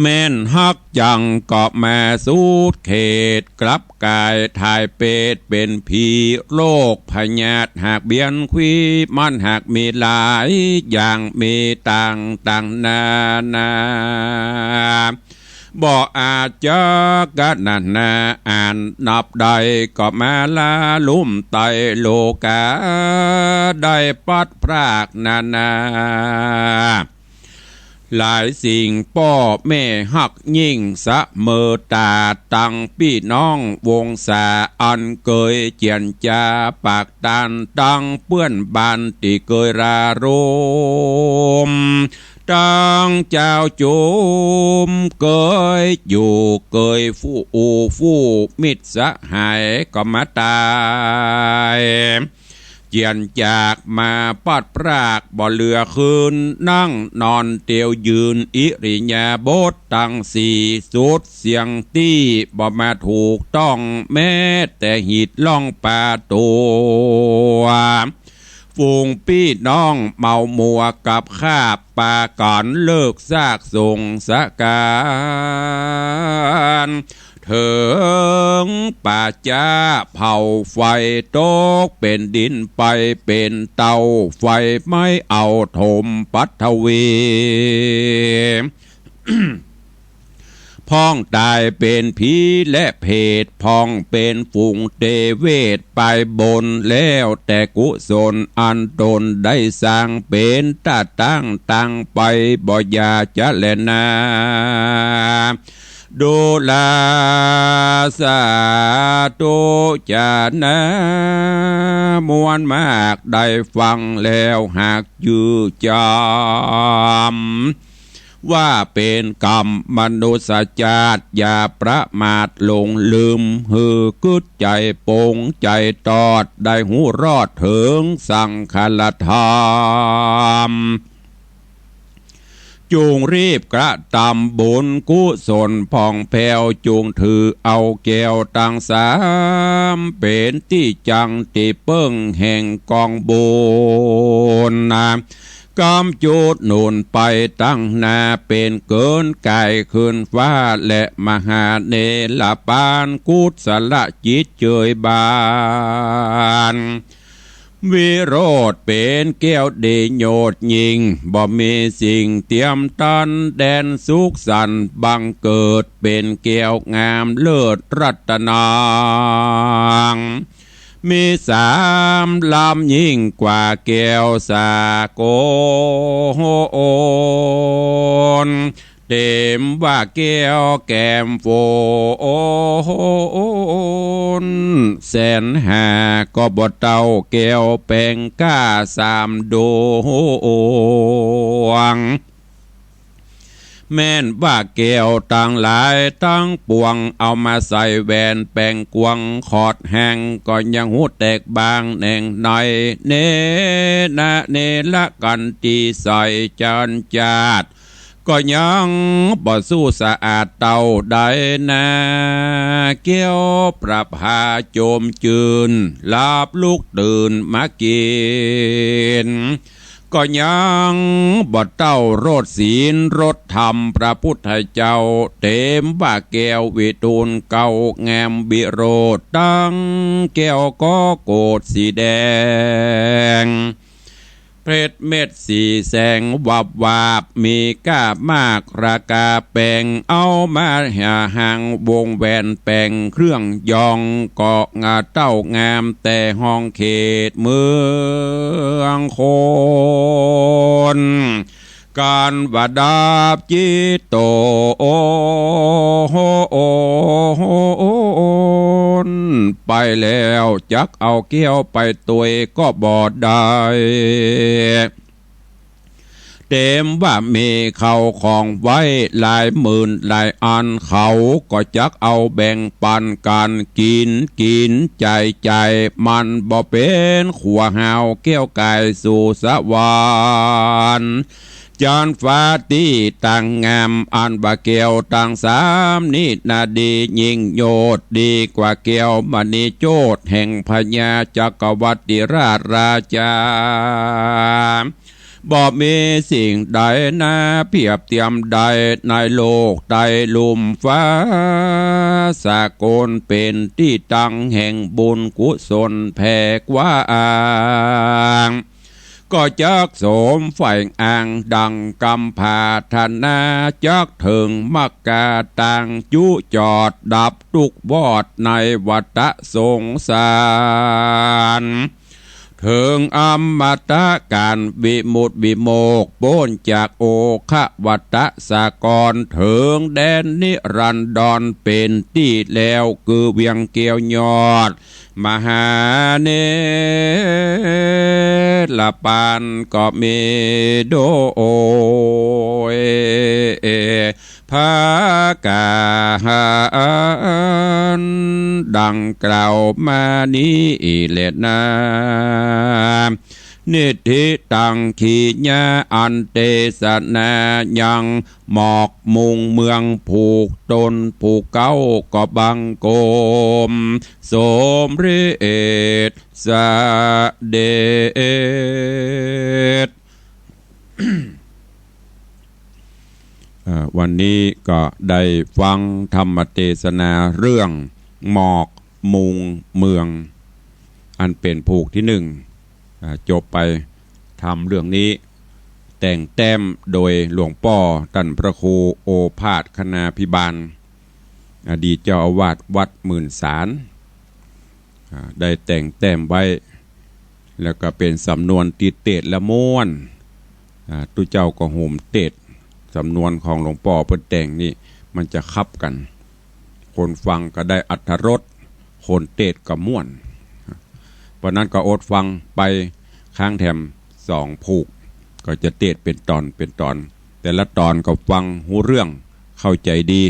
แม่นฮักจังก็มาสุดเขต กลับก๋ายถ่ายเปรตเป๋นผี โรคพยาธิหากเบียนควี มันหากมีหลายอย่าง มีต่างต่างนานา บ่อาจจะกะนะนาอ่านนับได้ ก็มาลาลุ่มไต่โลก๋า ได้ปัดพรากนานา หลายสิ่งป้อแม่ฮักยิ่งเสมอต๋า ตังปี้น้องวงศา อันเกยเจียรจาปากตาน ตังเปื้อนบ้านตี้เกยราโรม ตังจาวจุมเกยอยู่เกยฟู่ อู้ฟู่มิตรสหายก็มาต๋าย เจียรจากมาปัดพราก บ่เหลือคืนนั่งนอนเตียวยืน อิริยาบถตังสี่สุดเสี้ยงตี้ บ่มาถูกต้องแม้แต่หิดล่องปาตั๋ว ฝูงปี้น้องเมามัวกับคาบ ปากั๋นเลิกซากส่งสะก๋าน เถิงป่าจ๊าเผาไฟตกเป๋นดินไป เป๋นเตาไฟไหม้เอาถมปัทวี พ่องต๋ายเป๋นผีและเปรต พ่องเป๋นฝูงเตเวทไปบน แล้วแต่กุศลอันต๋นได้สร้าง เป๋นตาตั้งตังไป บ่อย่าจะแลนา ดูราสาธุจานะ มวลมากได้ฟังแล้วหากจื้อจ๋ำ ว่าเป๋นกรรมมนุษย์จาติ อย่าประมาทหลงลืม หื้อกึ๊ดใจ๋ปงใจ๋ตอด ได้ฮู้รอดเถิงสังฆลธรรม จุ่งรีบกระตำบุญกุศลพ่องแผ้ว จุ่งถือเอาแก้วตังสาม เป๋นตี้จั้งตี้เปิ้งแห่งกองบุญนา กำจุดหนุนไปตังหน้า เป๋นเกินก๋ายขึ้นฟ้า และมหาเนรปาน กุศลจิตเจยบาน วิโรธเป๋นแก้วดีโยชน์ยิ่ง บ่มีสิ่งเตียมตัน แดนสุขสันต์บังเกิด เป๋นแก้วงามเลิศรัตนัง มีสามล้ำยิ่งกว่าแก้วสากล เต็มว่าแก้วแก้มฝน แสนหาก็บ่เต้าแก้วแป๋งก้าสามดวง แม่นว่าแก้วตังหลายตังปวง เอามาใส่แหวนแป๋งกวง ขอดแห่งก็ยังฮู้แตกบางแหน่งใน เนนะเนรกันติใส่จันจาด ก็ยังบ่สู้สะอาดเต้าใดนา แก้วประภาโจมจืน หลับลุกตื่นมากิ๋น ก็ยังบ่เต้าโรสศีลรสธรรมพระพุทธเจ้า เต็มว่าแก้ววิทูลเก้างามวิโรจน์ ตังแก้วก็โกศสีแดง เพชรเม็ดสีแสงวับวาบ มีก้ามากราคาแป๋ง เอามาหาหางวงแหวนแป๋งเครื่องยอง ก็งาเต้างามแต่ห้องเขตเมืองคน การว่าดับจิตโตน ไปแล้วจักเอาแก้วไปตวยก็บ่ได้ เต็มว่ามีเข้าของไว้หลายหมื่นหลายอัน เขาก็จักเอาแบ่งปันกั๋นกิ๋น กิ๋นจ่าย จ่าย มันบ่เป๋นขัวหาวแก้วก๋ายสู่สวรรค์ จันฟ้าตี้ตังงาม อันว่าแก้วตังสามนี้นาดียิ่งโยชน์ ดีกว่าแก้วมณีโจทย์แห่งพญาจักรวรรดิราชราชา บ่มีสิ่งใดนาเปียบเตียมได้ในโลกใต้ลุ่มฟ้าสากล เป๋นตี้ตั้งแห่งบุญกุศลแผ่กว้าง ก็จักสมใฝ่อ้างดังกำผาถนา จักเถิงมรรคาตางจุจอดดับทุกข์วอดในวัฏสงสาร เถิงอมตะก๋านวิมุตติวิโมกข์ ป๊นจากโอฆะวัฏสากล เถิงแดนนิรันดรเป๋นตี้แล้ว คือเวียงแก้วยอดมหาเนรปานก็มีโดย พระก๋านดังกล่าวมานี้แลนา นิทธิตังขีญา อันเตสนายังหมอกมุงเมือง ผูกต๋นผู้เก๊าก็บังคมสมเร็จเสด็จ อ่า วันนี้ก็ได้ฟังธรรมเตสนาเรื่องหมอกมุงเมือง อันเป๋นผูกตี้นึ่ง อ่า จบไป ธรรมเรื่องนี้แต่งแต้มโดยหลวงป้อต้านพระครูโอภาสคณาภิบาล อดีตเจ้าอาวาสวัดหมื่นสาร อ่า ได้แต่งแต้มไว้ แล้วก็เป๋นสำนวนตี้เตศน์ละม่วน อ่า ตุ๊เจ้าก็โหมเตศน์ สำนวนของหลวงป้อเปิ้นแต่งนี่มันจะขับกั๋น คนฟังก็ได้อรรถรส คนเตศน์ก็ม่วน เพราะนั้นก็อดฟังไป ค้างแถมสองผูก ก็จะเตศน์เป๋นต๋อนเป๋นต๋อน แต่ละต๋อนก็ฟังฮู้เรื่อง เข้าใจ๋ดี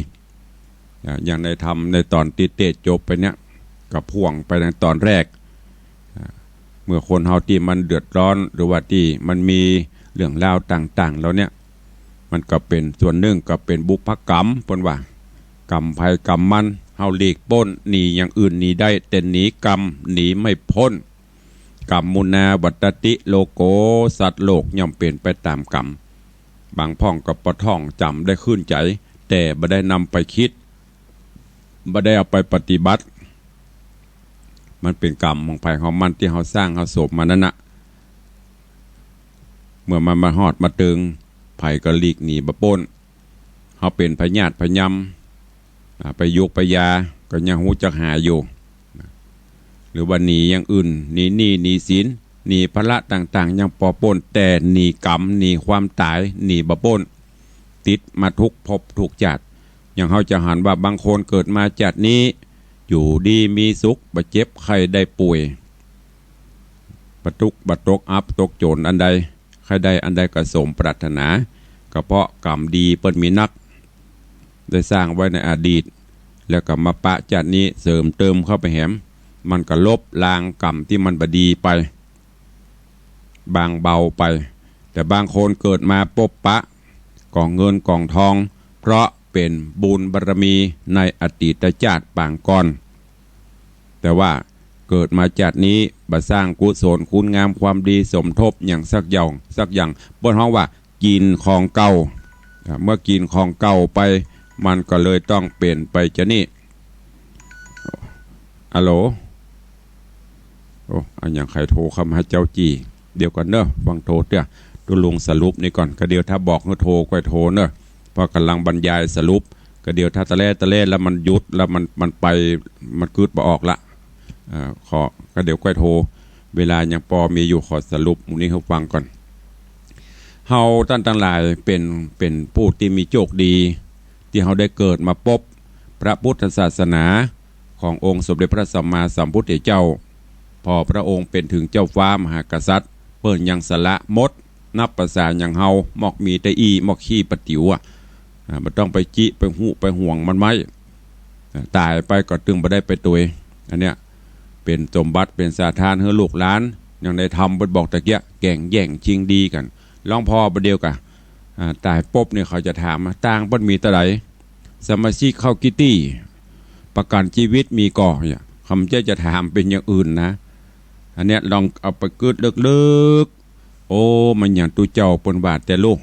อ่า อย่างในธรรมในต๋อนตี้เตศน์จบไปเนี่ย ก็พ่วงไปในต๋อนแรก อ่า เมื่อคนเฮาตี้มันเดือดร้อน หรือว่าตี้มันมีเรื่องราวต่างๆ เหล่าเนี้ย มันก็เป๋นส่วนนึ่งก็เป๋นบุพกรรม เปิ้นว่า กรรมใผกรรมมัน เฮาหลีกป๊น หนีอย่างอื่นหนีได้ แต่หนีกรรมหนีไม่ป๊น กรรมุนาวัตติโลโก สัตว์โลกย่อมเป๋นไปต๋ามกรรม บางพ่องก็ปะท้องจ๋ำได้ขึ้นใจ๋ แต่บ่ได้นำไปกึ๊ด บ่ได้เอาไปปฏิบัติ มันเป๋นกรรมของใผของมันตี้เฮาสร้างเฮาสมมานั้นน่ะ เมื่อมันมาฮอดมาเถิง ใผก็หลีกหนีบ่ป๊น เฮาเป๋นพยาธิพยำ อ่า ไปยุกไปยา ก็ยังฮู้จักหายอยู่ หรือว่าหนีอย่างอื่น หนีหนี้หนี้สิน หนีภาระต่างๆ ยังปอป๊น แต่หนีกรรม หนีความต๋าย หนีบ่ป๊น ติดมาทุกภพทุกจาติ อย่างเฮาจะหันว่าบางคนเกิดมาจาตินี้ อยู่ดีมีสุข บ่เจ็บไข้ได้ป่วย บ่ตุ๊กข์บ่ตกอับตกจ๋นอันใด ใค่ได้อันใดก็สมปรารถนา ก็เพราะกรรมดีเปิ้นมีนัก ได้สร้างไว้ในอดีต แล้วก็มาปะจาตินี้เสริมเติมเข้าไปแหม มันก็ลบล้างกรรมตี้มันบ่ดีไป บางเบาไป แต่บางคนเกิดมาปบปะ ก๋องเงินก๋องทอง เพราะเป๋นบุญบารมีในอดีตจาติปางก่อน แต่ว่าเกิดมาจาตินี้บ่สร้างกุศลคุณงามความดีสมทบหยังสักอย่าง สักอย่าง เปิ้นฮ้องว่ากินของเก่า อ่า เมื่อกินของเก่าไป มันก็เลยต้องเป๋นไปจานี้ อะโหล โอ้ อะหยังใผโทรเข้ามาหาเจ้าจี้ เดี๋ยวก่อนเน่อ ฟังโทรเตื้อ ตุ๊ลุงสรุปนี่ก่อน ก็เดี๋ยวถ้าบอกหื้อโทรก้อยโทรเน่อ เพราะก่ำลังบรรยายสรุป ก็เดี๋ยวถ้าตะแล่ตะแล่แล้วมันหยุด แล้วมัน มันไป มันกึ๊ดบ่ออกละ เอ่อ ขอ ก็เดี๋ยวก้อยโทร เวลายังปอมีอยู่ ขอสรุปหมู่นี้หื้อฟังก่อน เฮาต้านตังหลายเป๋น เป๋นผู้ตี้มีโจคดี ตี้เฮาได้เกิดมาปบพระพุทธศาสนาขององค์สมเด็จพระสัมมาสัมพุทธเจ้า พอพระองค์เป๋นเถิงเจ้าฟ้ามหากษัตริย์ เปิ้นยังสละหมด นับประสาอย่างเฮา มอกมีแต่อี้ มอกขี้ปะติ๋วอะ อ่า บ่ต้องไปจิไปหุไปห่วงมันไม้ อ่า ต๋ายไปก็ตึงบ่ได้ไปตวย อันเนี้ย เป๋นสมบัติ เป๋นสาทานหื้อลูกหลาน อย่างในธรรมเปิ้นบอกตะเกียะ แก่งแย่งชิงดีกั๋น ลองผ่อบ่าเดี่ยวก่ะ อ่า ต๋ายปบนี่เขาจะถาม ตางค์เปิ้นมีเต้าใด สมาชิกเข้ากี่ตี้ ประกั๋นจีวิตมีก่อ เนี่ย เขาบ่ใจ้จะถามเป๋นอย่างอื่นนะ อันเนี้ยลองเอาไปกึ๊ดลึกๆ โอ้ มันหยังตุ๊เจ้าเปิ้นว่าแต๊ลูก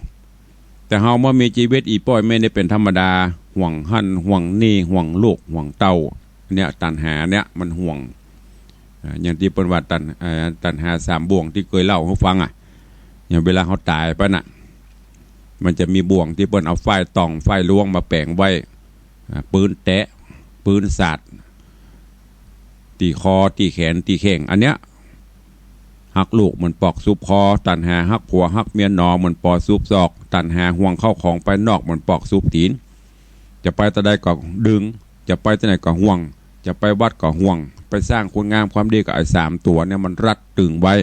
แต่เฮาเมื่อมีจีวิตอีป้อยแม่นี่เป๋นธรรมดา ห่วงหั้นห่วงนี่ ห่วงลูกห่วงเต้า เนี่ยตัณหาเนี่ยมันห่วง อ่า อย่างตี้เปิ้นว่าตัณ อ่า ตัณหาสามบ่วงตี้เกยเล่าหื้อฟังอะ อย่างเวลาเฮาต๋ายไปน่ะ มันจะมีบ่วงตี้เปิ้นเอาฝ้ายต่องฝ้ายลวงมาแป๋งไว้ อ่า ปืนแตะ ปืนสาด ตี้คอ ตี้แขน ตี้แข้ง อันเนี้ย ฮักลูกเหมือนปอกซุบคอ ตัณหาฮักผัวฮักเมียหนอเหมือนปอกซุบศอก ตัณหาห่วงเข้าของภายนอกเหมือนปอกซุบตี๋น จะไปตะใดก็ดึง จะไปตะไหนก็ห่วง จะไปวัดก็ห่วง ไปสร้างคุณงามความดีก็ไอ้สามตั๋วเนี่ยมันรัดตึงไว้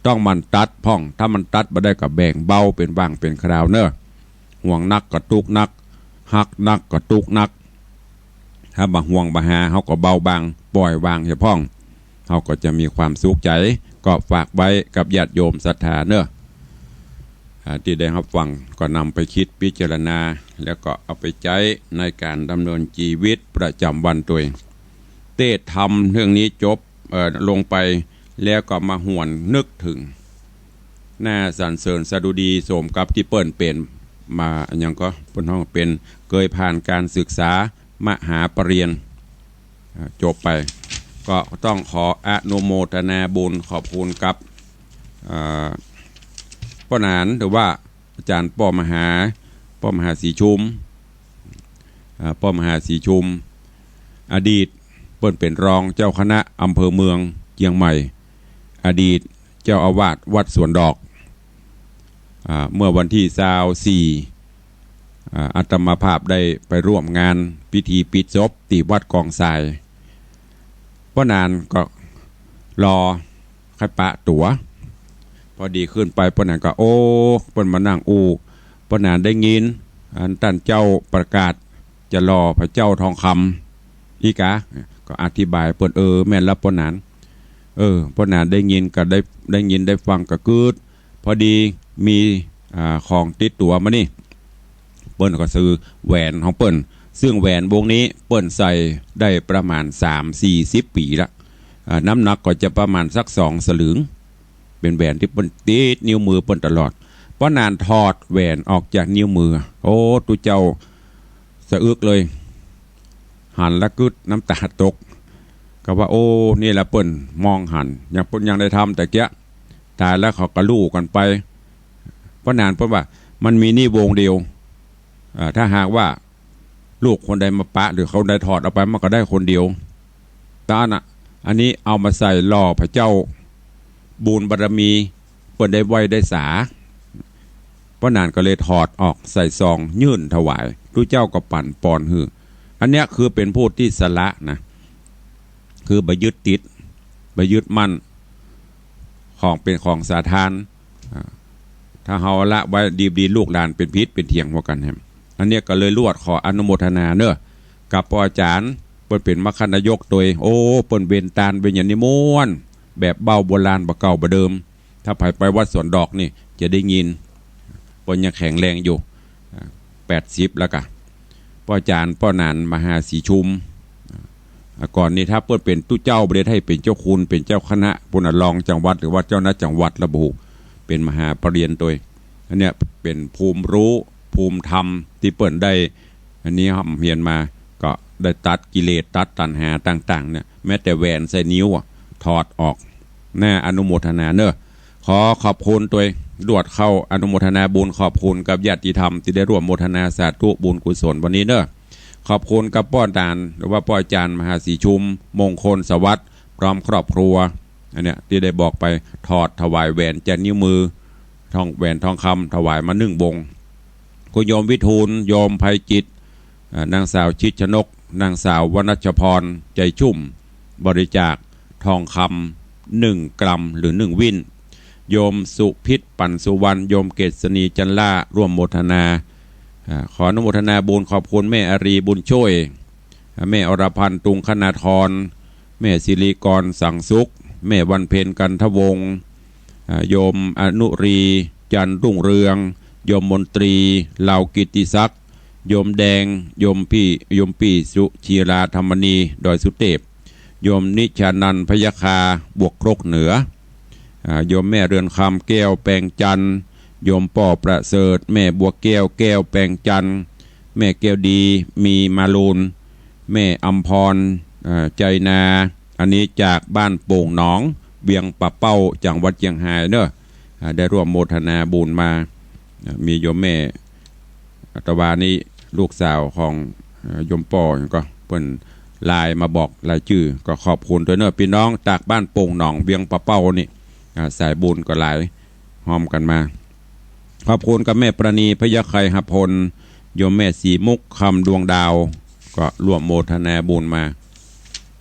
ต้องหมั่นตัดพ่อง ถ้ามันตัดบ่ได้ก็แบ่งเบาเป๋นว่างเป๋นคราวเน่อ ห่วงนักก็ตุ๊กข์นัก ฮักนักก็ตุ๊กข์นัก ถ้าบ่ห่วงบ่หา เฮาก็เบาบาง ปล่อยวางเหียพ่อง เฮาก็จะมีความสุขใจ๋ ก็ฝากไว้กับญาติโยมศรัทธาเน่อ อ่า ตี้ได้ฮับฟังก็นำไปกึ๊ดพิจารณา แล้วก็เอาไปใจ๊ในก๋านดำเนินจีวิตประจ๋ำวันตวย เตสน์ธรรมเรื่องนี้จบ เอ่อ ลงไป แล้วก็มาหวนนึกเถิง หน้าสรรเสริญสดุดีสมกับตี้เปิ้นเป๋นมา อะหยังก็เปิ้นฮ้องเป๋น เกยผ่านก๋านศึกษามหาปริญญา อ่า จบไป ก็ต้องขออนุโมทนาบุญขอบคุณกับ อ่า ป้อหนาน หรือว่าอาจ๋ารย์ป้อมหา ป้อมหาศรีชุม อ่า ป้อมหาศรีชุม อดีตเปิ้นเป๋นรองเจ้าคณะอำเภอเมืองเจียงใหม่ อดีตเจ้าอาวาสวัดสวนดอก อ่า เมื่อวันตี้ซาวสี่ อ่า อาตมาภาพได้ไปร่วมงานพิธีปิดศพตี้วัดกองทราย ป้อหนานก็รอใค่ปะตั๋ว พอดีขึ้นไปป้อหนานก็ โอ้ เปิ้นมานั่งอู้ ป้อหนานได้ยิน อันต้านเจ้าประกาศจะหล่อพระเจ้าทองคำ อี้กา ก็อธิบายเปิ้น เออ แม่นแล้วป้อหนาน เออ ป้อหนานได้ยินก็ได้ ได้ยินได้ฟังก็กึ๊ด พอดีมี อ่า ของติดตั๋วมานี่ เปิ้นก็ซื้อแหวนของเปิ้น ซึ่งแหวนวงนี้เปิ้นใส่ได้ประมาณสามสี่สิบปี๋ละ อ่า น้ำหนักก็จะประมาณสักสองสลึง เป๋นแหวนตี้เปิ้นติดนิ้วมือเปิ้นตลอด ป้อหนานถอดแหวนออกจากนิ้วมือ โอ้ ตุ๊เจ้าสะอึกเลย หันแล้วกึ๊ดน้ำต๋าตก ก็ว่า โอ้ นี่แหละเปิ้นมองหัน อย่างเปิ้นยังได้ทำตะเกียะ ต๋ายแล้วเขาก็ลู่กั๋นไป ป้อหนานเปิ้นว่า มันมีนี่วงเดียว อ่า ถ้าหากว่า ลูกคนใดมาปะ หรือคนใดถอดเอาไป มันก็ได้คนเดียว ต๋าน่ะ อันนี้เอามาใส่หล่อพระเจ้า บุญบารมีเปิ้นได้ไหว้ได้สา ป้อหนานก็เลยถอดออกใส่ซองยื่นถวาย ตุ๊เจ้าก็ปั๋นปอนหื้อ อันเนี้ยคือเป๋นผู้ตี้สละนะ คือบ่ยึดติด บ่ยึดมั่น ของเป๋นของสาธาร อ่า ถ้าเฮาละไว้ดีๆ ลูกหลานเป๋นผิดเป๋นเถียงหัวกั๋นแหม อันเนี้ยก็เลยลวดขออนุโมทนาเน่อ กับป้ออาจ๋ารย์ เปิ้นเป๋นมคคนายกตวย โอ้ เปิ้นเวนตานเวนหยังนี่ม่วน แบบเบ้าโบราณบ่าเก่าบ่าเดิม ถ้าใผไปวัดสวนดอกนี่จะได้ยิน เปิ้นยังแข็งแรงอยู่ อ่า แปดสิบแล้วกะ ป้ออาจ๋ารย์ ป้อหนาน มหาศรีชุม อ่า ก่อนนี้ถ้าเปิ้นเป๋นตุ๊เจ้าบ่ได้ ถ้าเป๋นเจ้าคุณ เป๋นเจ้าคณะ ปุ้นน่ะ รองจังหวัด หรือว่าเจ้าหน้าจังหวัดละบ่ฮู้ เป๋นมหาปรริญญาตวย อันเนี้ยเป๋นภูมิรู้ ภูมิธรรมตี้เปิ้นได้ อันนี้ร่ำเฮียนมา ก็ได้ตัดกิเลส ตัดตัณหาต่างๆ เนี่ย แม้แต่แหวนใส่นิ้วอะ ถอดออก น่าอนุโมทนาเน่อ ขอขอบคุณตวย ลวดเข้าอนุโมทนาบุญ ขอบคุณกับญาติธรรมตี้ได้ร่วมโมทนาสาธุบุญกุศลวันนี้เน่อ ขอบคุณกับป้อหนาน หรือว่าป้ออาจ๋ารย์ มหาศรีชุม มงคลสวัสดิ์ พร้อมครอบครัว อันเนี้ยตี้ได้บอกไป ถอดถวายแหวนจากนิ้วมือ ทอง แหวนทองคำถวายมานึ่งวง คุณโยมวิทูล โยมไพจิตร อ่า นางสาวชิดชนก นางสาววณัชพร ใจชุ่ม บริจาคทองคำนึ่งกรัมหรือนึ่งวิ่น โยมสุพิษ ปั่นสุวรรณ โยมเกษณี จันล่า ร่วมโมทนา อ่า ขออนุโมทนาบุญ ขอบคุณแม่อารี บุญช่วย อ่า แม่อรพันธ์ ตุงคณาธร แม่สิริกร สังสุข แม่วันเพ็ญ กันทวงศ์ อ่า โยมอนุรี จันทร์รุ่งเรือง โยมมนตรี เหล่ากิตติศักดิ์ โยมแดง โยมปี้ โยมปี้ สุชีรา ธรรมณี ดอยสุเตพ โยมนิชานันท์ พะยะคา บวกครกเหนือ อ่า โยมแม่เรือนคำ แก้วแปงจันทร์ โยมป้อประเสริฐ แม่บัวแก้ว แก้วแปงจันทร์ แม่แก้วดี มีมาลูน แม่อำพร อ่า ใจนา อันนี้จากบ้านโป่งหนอง เวียงป่าเป้า จังหวัดเจียงฮายเน่อ อ่า ได้ร่วมโมทนาบุญมา อ่า มีโยมแม่ ตะวานี้ลูกสาวของ เอ่อ โยมป้อ ก็เปิ้นไลน์มาบอกรายจื้อ ก็ขอบคุณตวยเน่อ ปี้น้องจากบ้านโป่งหนอง เวียงป่าเป้านี่ อ่า สายบุญก็หลาย ฮ้อมกั๋นมา ขอบคุณกับแม่ประณี พะยะไคหพล โยมแม่สีมุก คำดวงดาว ก็ร่วมโมทนาบุญมา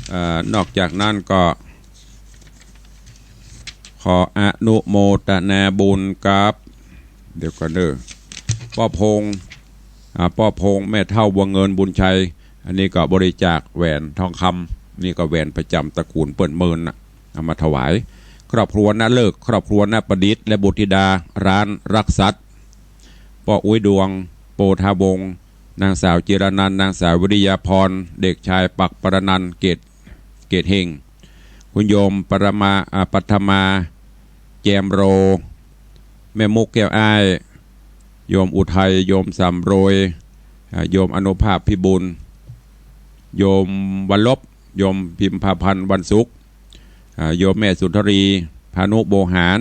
เอ่อ นอกจากนั้นก็ ขออนุโมทนาบุญกับ เดี๋ยวก่อนเน่อ ป้อพงษ์ อ่า ป้อพงษ์ แม่เฒ่าบัวเงิน บุญชัย อันนี้ก็บริจาคแหวนทองคำ นี่ก็แหวนประจำตระกูลเปิ้นเมินน่ะ เอามาถวาย ครอบครัวนาฤกษ์ ครอบครัวนาประดิษฐ์ และบุตรธิดา ร้านรักทรัพย์ ป้ออุ๊ยดวง โปธาวงศ์ นางสาวจิรนันท์ นางสาววิริยาพร เด็กชายปักปรนันท์ เกต เกตเฮง คุณโยมปรมา อ่า ปัทมา แจมโร แม่มุกแก้วอ้าย โยมอุทัย โยมสำรวย อ่า โยมอนุภาพพิบูล โยมวันลบ โยมพิมพาพันธ์ วันสุข อ่า โยมแม่สุนทรี พานุโบหาร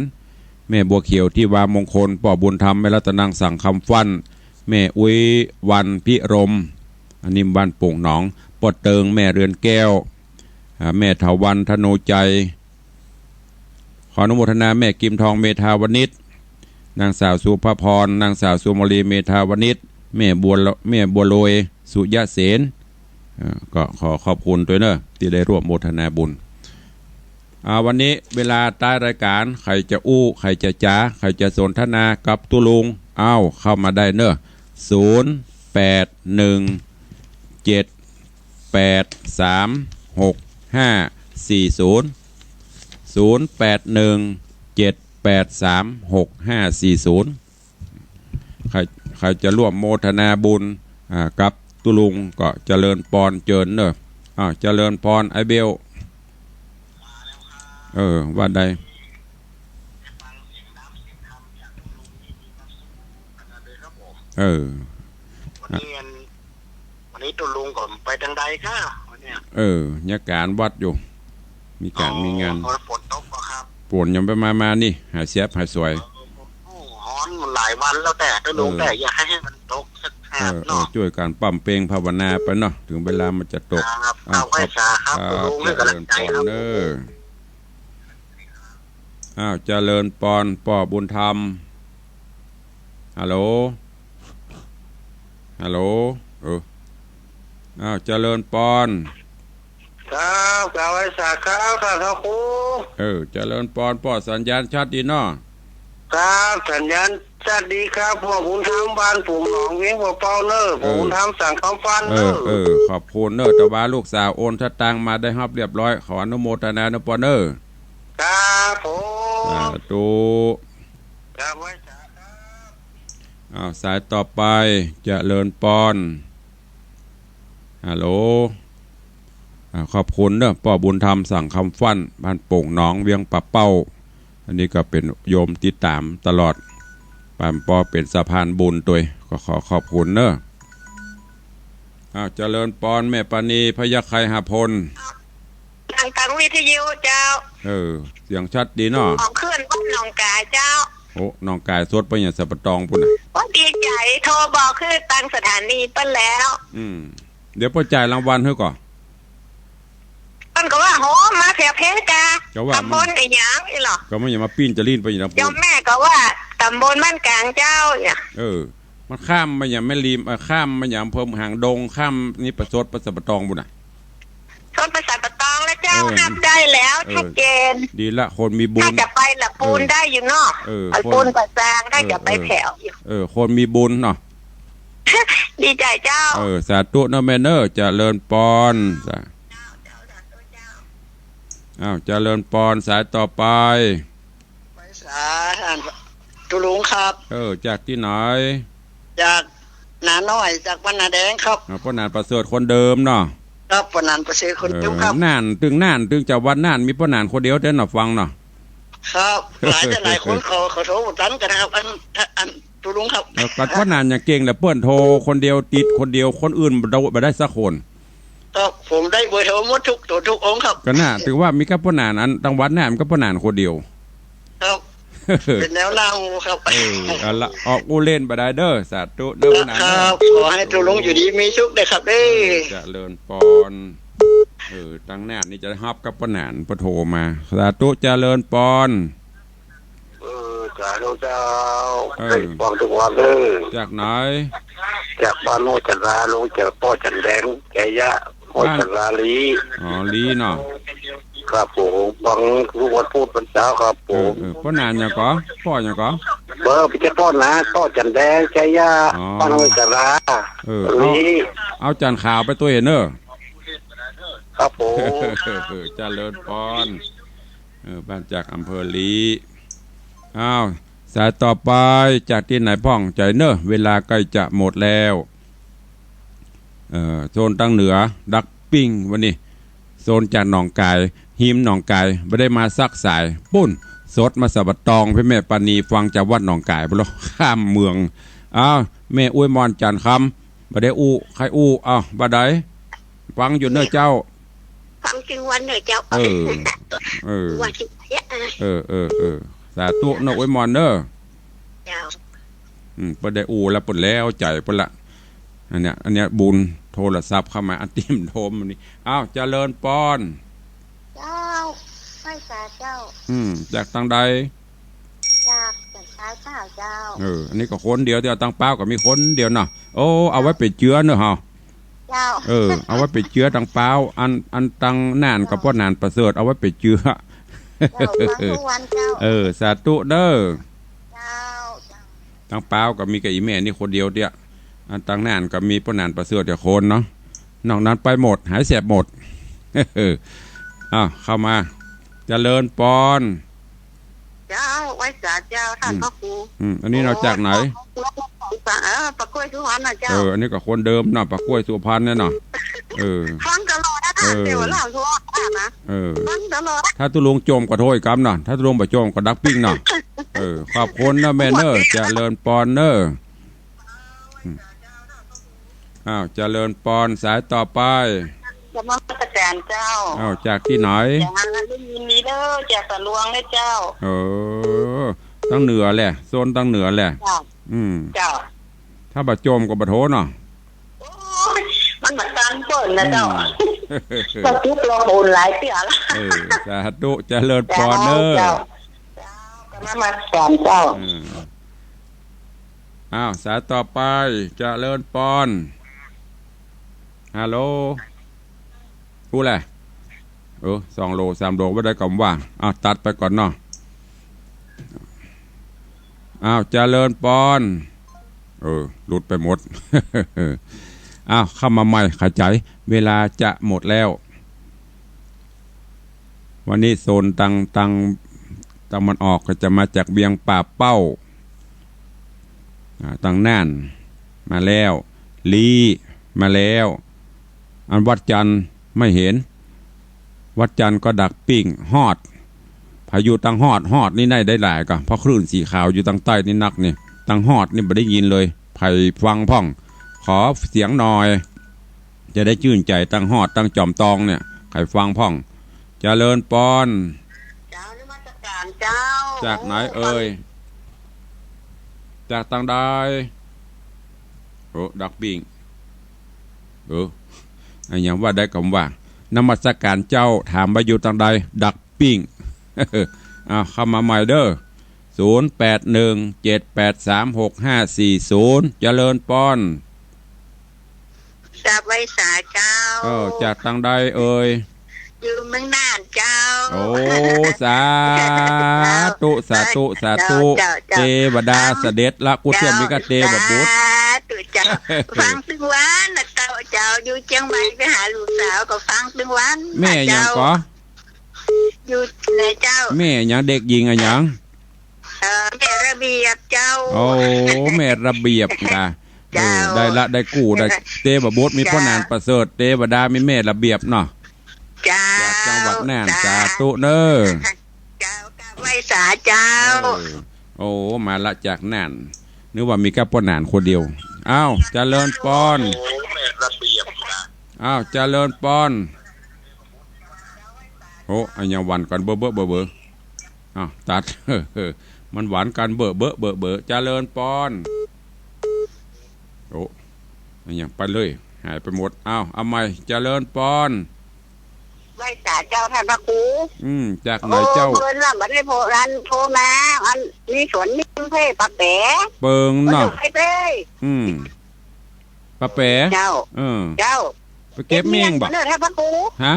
แม่บัวเขียว ทิวามงคล ป้อบุญธรรม แม่รัตนัง สังคำฟั่น แม่อุ๊ยวันพิรม อันนี้บ้านโป่งหนอง ป้อเติง แม่เรือนแก้ว อ่า แม่เถาวัลย์ ธโนใจ ขออนุโมทนาแม่กิมทอง เมธาวณิช นางสาวสุภพร นางสาวสุมาลี เมธาวณิช แม่บัวละ แม่บัวโรย สุยะเสน เอ่อ ก็ขอขอบคุณตวยเน่อ ตี้ได้ร่วมโมทนาบุญ อ่า วันนี้เวลาท้ายรายการ ใผจะอู้ ใผจะจ๋า ใผจะสนทนากับตุ๊ลุง อ้าว เข้ามาได้เน่อ ศูนย์ แปด หนึ่ง เจ็ด แปด สาม หก ห้า สี่ ศูนย์ ศูนย์ แปด หนึ่ง เจ็ด แปด สาม หก ห้า สี่ ศูนย์ ใผ ใผจะร่วมโมทนาบุญ อ่า กับตุ๊ลุงก็เจริญปอนเจิญเน่อ อ้าว เจริญปอน ไอ้เบล อ่า เออ ว่าได้ เออ วันนี้อัน วันนี้ตุ๊ลุงก็ไปตางใดก้า วันเนี้ย เออ ยังก๋านวัดอยู่ มีก๋าน อ๋อ มีงาน เออ ฝนตกบ่ครับ ฝนยังบ่มา มานี่ หายแสบหายสวย โอ้ ฮ้อนหลายวันแล้วแต่ตุ๊ลุง เออ แต่อยากหื้อมันตกสักหาบ เออ เออ เนาะ จ้วยกั๋นปร่ำเปงภาวนาไปเนาะ เถิงเวลามันจะตก ครับ อ้าว เอาไหว้สาครับ ขอบ ตุ๊ลุง ครับ หื้อกำลังใจ๋ครับ เจริญปอนเน่อ อ้าว เจริญปอน ป้อบุญธรรม ฮัลโหล ฮัลโหล เออ อ้าว เจริญปอน ครับ กราบไหว้สาครับ ท่านพระครู เออ เจริญปอน ป้อสัญญาณชัดดีเนาะ ครับ สัญญาณชัดดีครับ ป้อบุญธรรม บ้านโป่งหนอง เวียงป่าเป้าเน่อ เออ ป้อบุญธรรม สั่งคำฟัน เออ เน่อ เออ ขอบคุณเน่อ แต่ว่าลูกสาวโอนสตางค์มาได้ฮับเรียบร้อย ขออนุโมทนาเน่อปอนเน่อ ครับผม สาธุ ครับ ไหว้สาครับ อ้าว สายต่อไป เจริญปอน ฮัลโหล อ่า ขอบคุณเน่อ ป้อบุญธรรม สั่งคำฟัน บ้านโป่งหนอง เวียงป่าเป้า อันนี้ก็เป๋นโยมติดต๋ามตลอด ปานป้อเป๋นสะพานบุญตวย ก็ขอขอบคุณเน่อ อ้าว เจริญปอน แม่ปานี พยัคฆไคหพล ฟังตางวิทยุเจ้า เออ เสียงชัดดีเนาะ ออกขึ้นวัดหนองก๋ายเจ้า โอ้ หนองก๋ายสดไปยังสัปะตองปู้นน่ะ โอ้ ดีใจ๋ โทรบอกคือตางสถานีเปิ้นแล้ว อืม เดี๋ยวเปิ้นจ่ายรางวัลหื้อก่อ เปิ้นก็ว่า โห มาแถวเพชรกา ก็ว่า ต๋ำบลอะหยังอี้หรอ ก็มันยังมาปิ้นจะลิ้นไปอยู่ต๋ำบล โยมแม่ก็ว่า ต๋ำบลบ้านก๋างเจ้า เนี่ย เออ มันข้ามมายังแม่ริม เอ่อ ข้ามมายังอำเภอหางดง ข้ามนี่ไปสดไปสัปะตองปู้นน่ะ สดไปสัปะตองแล้วเจ้า เออ ฮับได้แล้ว เออ ชัดเจน ดีละ คนมีบุญ ถ้าจะไปละปูน เออ ได้อยู่เนาะ เออ ไปปูน คน ไปซาง ถ้า เออ จะไป เออ แถวอยู่ เออ คนมีบุญเนาะ ดีใจ๋เจ้า เออ สาธุเน่อแม่เน่อ เจริญปอน สา อ้าว เจริญปอน สายต่อไป ไหว้สาท่านตุ๊ลุงครับ เออ จากตี้ไหน จากนาน้อย จากบ้านนาแดงครับ อ่า ป้อหนานประเสริฐคนเดิมเนาะ ครับ ป้อหนานประเสริฐคนเดิมครับ เออ น่าน ตึงน่าน ตึงจังหวัดน่าน มีป้อหนานคนเดียวเต๊อะเนาะ ฟังเนาะ ครับ หลายต่อหลายคนเขา เขาโทรบ่ตันกั๋นนะครับ อัน อันตุ๊ลุงครับ เออ กั๋นป้อหนานยังเก่งแหละ เปิ้นโทรคนเดียว ติดคนเดียว คนอื่นบ่ได้ บ่ได้สักคน ครับ ผมได้เบอร์โทรหมดทุก ทุกองค์ครับ ก็น่ะ ถือว่ามีกับป้อหนาน อันตังหวัดน่ะ มีกับป้อหนานคนเดียว ครับ เป๋นแนวหน้าหมู่ครับ เออ เอาละ ออกอู้เล่นบ่ได้เด้อ สาธุเด้อ ป้อหนานเด้อ ครับ ขอหื้อตุ๊ลุงอยู่ดีมีสุขเน่อครับเด้อ เออ เจริญปอน เออ ตังน่านนี่จะได้ฮับกับป้อหนาน ป้อโทรมา สาธุ เจริญปอน เออ สาธุเจ้า เออ ได้ฟังทุกวันเด้อ จากไหน จากบ้านโนนจันทรา ลุง จากป้อจันแดง แกยะ ป้อจันทราลี อ๋อ ลีเนาะ ครับผม ฟังทุกวันพุธวันเสาร์ครับผม เออ เออ ป้อหนานหยังก่อ ป้อหยังก่อ เออ บ่ใจ้ป้อหนาน ป้อจันแดง แกยะ อ๋อ บ้านโนนจันทรา เออ ลี เอา เอาจันขาวไปตวยเน่อ ครับผม เออ เจริญปอน เออ บ้านจากอำเภอลี อ้าว สายต่อไปจากตี้ไหนพ่อง ใจ๋เน่อ เวลาใก้จะหมดแล้ว เอ่อ โซนตังเหนือ ดักปิ้งวันนี้ โซนจากหนองก๋าย ฮิมหนองก๋าย บ่ได้มาสักสาย ปู้น สดมาสัปะตอง เพื่อแม่ปานีฟังจากวัดหนองก๋าย บ่ลอ ข้ามเมือง อ้าว แม่อวยมอนจันทร์คำ บ่ได้อู้ ใค่อู้ อ้าว บ่าใด ฟังอยู่เน่อเจ้า ฟังตึงวันเน่อเจ้า เออ เออ วันที่เจ็ด เออ เออ เออ เออ สาธุเน่อ อวยมอนเน่อ เจ้า อืม เปิ้นได้อู้แล้ว เปิ้นแล้วใจ๋เปิ้นละ อันเนี้ย อันเนี้ยบุญ โทรศัพท์เข้ามา อันตี้มันโทรมานี่ อ้าว เจริญปอน เจ้า ไหว้สาเจ้า อืม จากตังใด จาก จากสายเจ้า เจ้า เออ อันนี้ก็คนเดียว แต่ตังเป้าก็มีคนเดียวเนาะ โอ้ เอาไว้เป๋นเจื้อเน่อเฮา เจ้า เออ เอาไว้เป๋นเจื้อตังเป้า อัน อันตังน่านกับป้อหนานประเสริฐ เอาไว้เป๋นเจื้อ เจ้า ฟังทุกวันเจ้า เออ สาธุเน่อ เจ้า เจ้า ตังเป้าก็มีกับอี่แม่นี่คนเดียวเตี้ย อันตังน่านก็มีป้อหนานประเสริฐเดียวคนเนาะ นอกนั้นไปหมด หายแสบหมด อ้าว เข้ามา เจริญปอน เจ้า ไหว้สาเจ้า ท่าน อืม พระครู อืม อันนี้เฮาจากไหน โอ้ เออ ป่ากล้วยสุพรรณนะเจ้า เออ อันนี้ก็คนเดิมเนาะ ป่ากล้วยสุพรรณเนี่ยเนาะ เออ ฟังตลอดนะ เออ เทวดาทั่วนะ เออ ฟังตลอด ถ้าตุ๊ลุงจ่มก็โทษกำเนาะ ถ้าตุ๊ลุงบ่จ่มก็ดักปิ้งเนาะ เออ ขอบคุณเน่อแม่เน่อ เจริญปอนเน่อ อืม อ้าว เจริญปอน สายต่อไป นมัสการเจ้า อ้าว จากตี้ไหน จากได้ยินดีเด้อ จากสะลวงเด้อเจ้า เออ ตังเหนือแหละ โซนตังเหนือแหละ เจ้า อืม เจ้า ถ้าบ่จ่มก็บ่โทษเนาะ โอ้ย มันบ่ตันเปิ้นนะเจ้า อืม ก็จุกลองโอนหลายเตื้อละ เออ สาธุ เจริญปอนเน่อ เจ้า เจ้า นมัสการเจ้า เออ อ้าว สายต่อไป เจริญปอน ฮัลโหล ฮู้แหละ เออ สองโหล สามโหล บ่ได้กำว่า อ้าว ตัดไปก่อนเนาะ อ้าว เจริญปอน เออ หลุดไปหมด อ้าว เข้ามาใหม่ เข้าใจ๋ เวลาจะหมดแล้ว วันนี้โซนตัง ตัง ตะวันออกก็จะมาจากเวียงป่าเป้า อ่า ตังน่านมาแล้ว ลี้มาแล้ว อันวัดจันทร์ไม่เห็น วัดจันทร์ก็ดักปิ้งฮอด ผาอยู่ตังฮอด ฮอดนี่ได้หลายก่อ เพราะคลื่นสีขาวอยู่ตังใต้นี่นักนี่ ตังฮอดนี่บ่ได้ยินเลย ใผฟังพ่อง ขอเสียงหน่อย จะได้จื้นใจ๋ตังฮอดตังจอมตองเนี่ย ใผฟังพ่อง เจริญปอน เจ้า นมัสการเจ้า จากไหนเอ่ย จากตังใด โอ้ ดักปิ้ง เออ อะหยังว่าได้กำว่า นมัสการเจ้า ถามว่าอยู่ตังใด ดักปิ้ง อ้าว เข้ามาใหม่เด้อ ศูนย์แปดหนึ่ง เจ็ดแปดสาม หกห้าสี่ศูนย์ เจริญปอน กราบไหว้สาเจ้า เออ จากตังใดเอ่ย อยู่เมืองน่านเจ้า โอ้ สาธุ สาธุ สาธุ เจ้า เจ้า เจ้า เตวดาเสด็จละ กู้เตื้อมีก้าเตวบุตร สาธุเจ้า ฟังตึงวันนะเจ้า เจ้า อยู่เจียงใหม่ไปหาลูกสาวก็ฟังตึงวัน แม่หยังก่อ เจ้า อยู่ไหนเจ้า แม่หยัง เด็กหญิงอะหยัง เอ่อ แม่ระเบียบเจ้า โอ้ แม่ระเบียบกะ เจ้า เออ ได้ละ ได้กู้ ได้ เตวบุตรมี เจ้า พ่อหนานประเสริฐ เตวดามีแม่ระเบียบเนาะ เจ้า จากจังหวัดน่าน สา สาธุเน่อ เจ้า กราบไหว้สาเจ้า เออ โอ้ มาละจากน่าน นึกว่ามีก้าพ่อหนานคนเดียว อ้าว เจริญปอน โอ้ แม่ระเบียบนะ อ้าว เจริญปอน โอ้ อะหยังหวันกั๋นเบ้อเบ้อเบ้อเบ้อ อ้าว ตัด มันหวันกั๋นเบ้อเบ้อเบ้อเบ้อ เจริญปอน โอ้ อะหยังไปเลย หายไปหมด อ้าว เอาใหม่ เจริญปอน ไหว้สาเจ้าต้านพระครู อืม จากไหนเจ้า โอ้ เปิ้นว่าบ่ได้โทร อันโทรมา อันนี้สวนนี่เพ่ปะแป๋ เปิงเนาะ บ่ได้ไป อืม ปะแป๋ เจ้า เออ เจ้า ไปเก็บเมี่ยงบ่ เก็บเมี่ยงเน่อต้านพระครู ฮะ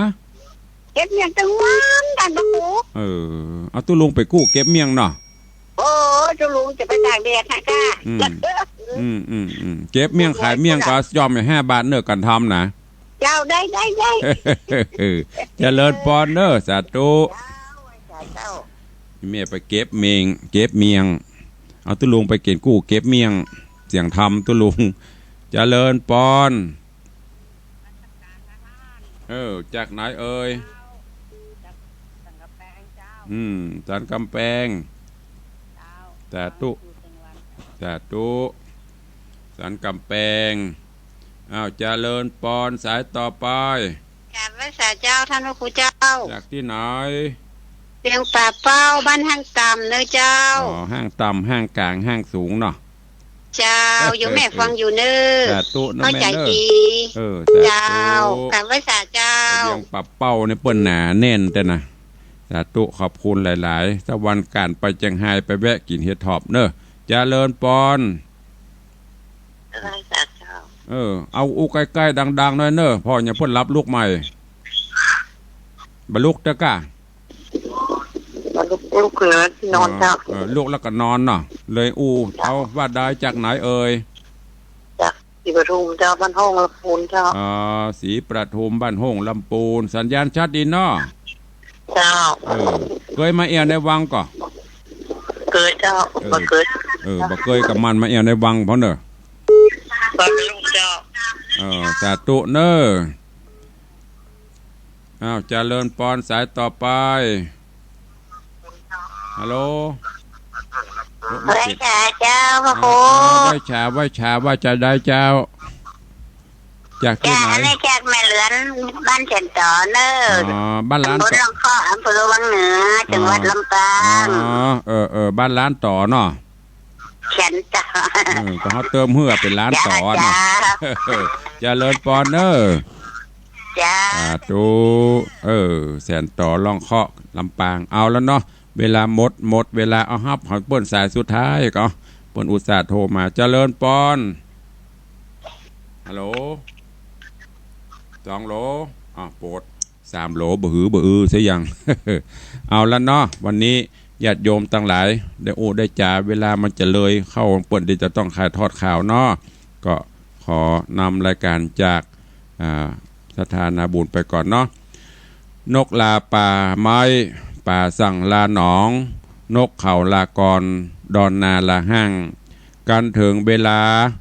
เก็บเมี่ยงตึงวันต้านพระครู เออ เอาตุ๊ลุงไปกู้เก็บเมี่ยงเนาะ โอ้ ตุ๊ลุงจะไปตากแดดฮะก้า อืม อืม อืม อืม เก็บเมี่ยงขายเมี่ยงก็จ่อมอยู่ห้าบาทเน่อ กั๋นทำนะ เจ้า ได้ ได้ ได้ เจริญปอนเน่อ สาธุ เจ้า เจ้า แม่ไปเก็บเมี่ยง เก็บเมี่ยง เอาตุ๊ลุงไปเก็บกู้เก็บเมี่ยง เสียงธรรมตุ๊ลุง เจริญปอน เออ จากไหนเอ่ย อืม สันกำแปง สาธุ สาธุ สันกำแปง อ้าว เจริญปอน สายต่อไป กราบไหว้สาเจ้าต้านพระครูเจ้า จากตี้ไหน เวียงป่าเป้า บ้านห้างต่ำเน่อเจ้า อ๋อ ห้างต่ำ ห้างก๋าง ห้างสูงเนาะ เจ้า โยมแม่ฟังอยู่เน่อ สาธุนะ เข้าใจ๋ แม่เน่อ ดี เออ สาธุ เจ้า กราบไหว้สาเจ้า เวียงป่าเป้านี่เปิ้นหนาแน่นแต๊นะ สาธุ ขอบคุณหลายๆ สักวันก่อนไปเจียงฮายไปแวะกิ๋นเห็ดถอบเน่อ เจริญปอน เออ สาธุ เออ เอาอู้ใก้ๆ ดังๆ หน่อยเน่อ พ่อเนี่ยเปิ้นรับลูกใหม่ บ่ลุกเต๊อะก้า บ่ลุก ลุกแล้วนอนเจ้า เออ เออ ลุกแล้วก็นอนเนาะ เลยอู้ เจ้า เอาว่าได้จากไหนเอ่ย จากศรีปทุมเจ้า บ้านห้องลำพูนเจ้า อ่า ศรีปทุม บ้านห้องลำพูน สัญญาณชัดดีเนาะ เจ้า เออ เกยมาแอ่วในวังก่อ เกยเจ้า เออ บ่เกย เออ บ่เกยก็หมั่นมาแอ่วในวังเฮาเน่อ บ่ลุกเจ้า เออ สาธุเน่อ อ้าว เจริญปอน สายต่อไป ฮัลโหล ไหว้สาเจ้าพระครู อ่า ไหว้สา ไหว้สา ว่าจะได้เจ้า จากตี้ไหน จ้า อันนี้จากแม่เหลือน บ้านแสนต๋อเน่อ อ๋อ บ้านล้านต๋อ ตำบลล่องเคาะ อำเภอวังเหนือ จังหวัดลำปาง อ๋อ เออ เออ บ้านล้านต๋อเนาะ แสนต๋อ เออ ก็เฮาเติมหื้อเป๋นล้านต๋อเนาะ จ้า เจริญปอนเน่อ จ้า สาธุ เออ แสนต๋อล่องเคาะ ลำปาง เอาแล้วเนาะ เวลาหมด หมดเวลา เอาฮับ ขอเปิ้นสายสุดท้ายก่อ เปิ้นอุตส่าห์โทรมา เจริญปอน ฮัลโหล สองโหล อ้าว โปด สามโหล บ่หือบ่อือซะยัง เอาละเนาะ วันนี้ญาติโยมตังหลาย ได้อู้ได้จ๋า เวลามันจะเลยเข้า เปิ้นตี้จะต้องถ่ายทอดข่าวเนาะ ก็ขอนำรายการจาก อ่า ศรัทธานาบุญไปก่อนเนาะ นกลาป่าไม้ ป๋าสั่งลาหนอง นกเขาลากร ดอนนาลาห้าง กันเถิงเวลา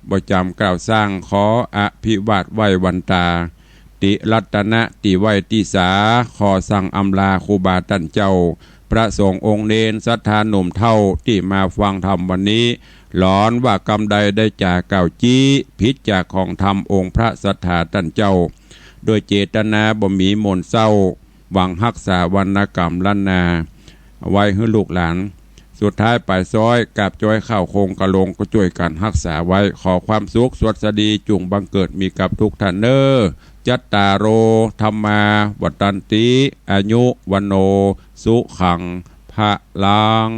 บ่จ๋ำกล่าวสร้าง ขออภิวาทไหว้วันตา ติรัตนะตี้ไหว้ตี้สา ขอสั่งอำลาครูบาต้านเจ้า พระสงฆ์องค์เณร ศรัทธาหนุ่มเฒ่า ตี้มาฟังธรรมวันนี้ หลอนว่ากำใดได้จ๋ากล่าวจี้ ผิดจากของธรรมองค์พระศรัทธาต้านเจ้า โดยเจตนาบ่มีม่วนเศร้า หวังฮักษาวรรณกรรมล้านนา เอาไว้หื้อลูกหลาน สุดท้ายป๋ายซ้อย กราบจ้อยข้าวโคงกะลง ก็จ้วยกั๋นฮักษาไว้ ขอความสุขสวัสดีจุ่งบังเกิดมีกับทุกท่านเน่อ จัตตาโร ธัมมา วัฑฒันติ อายุ วัณโณ สุขัง พะลัง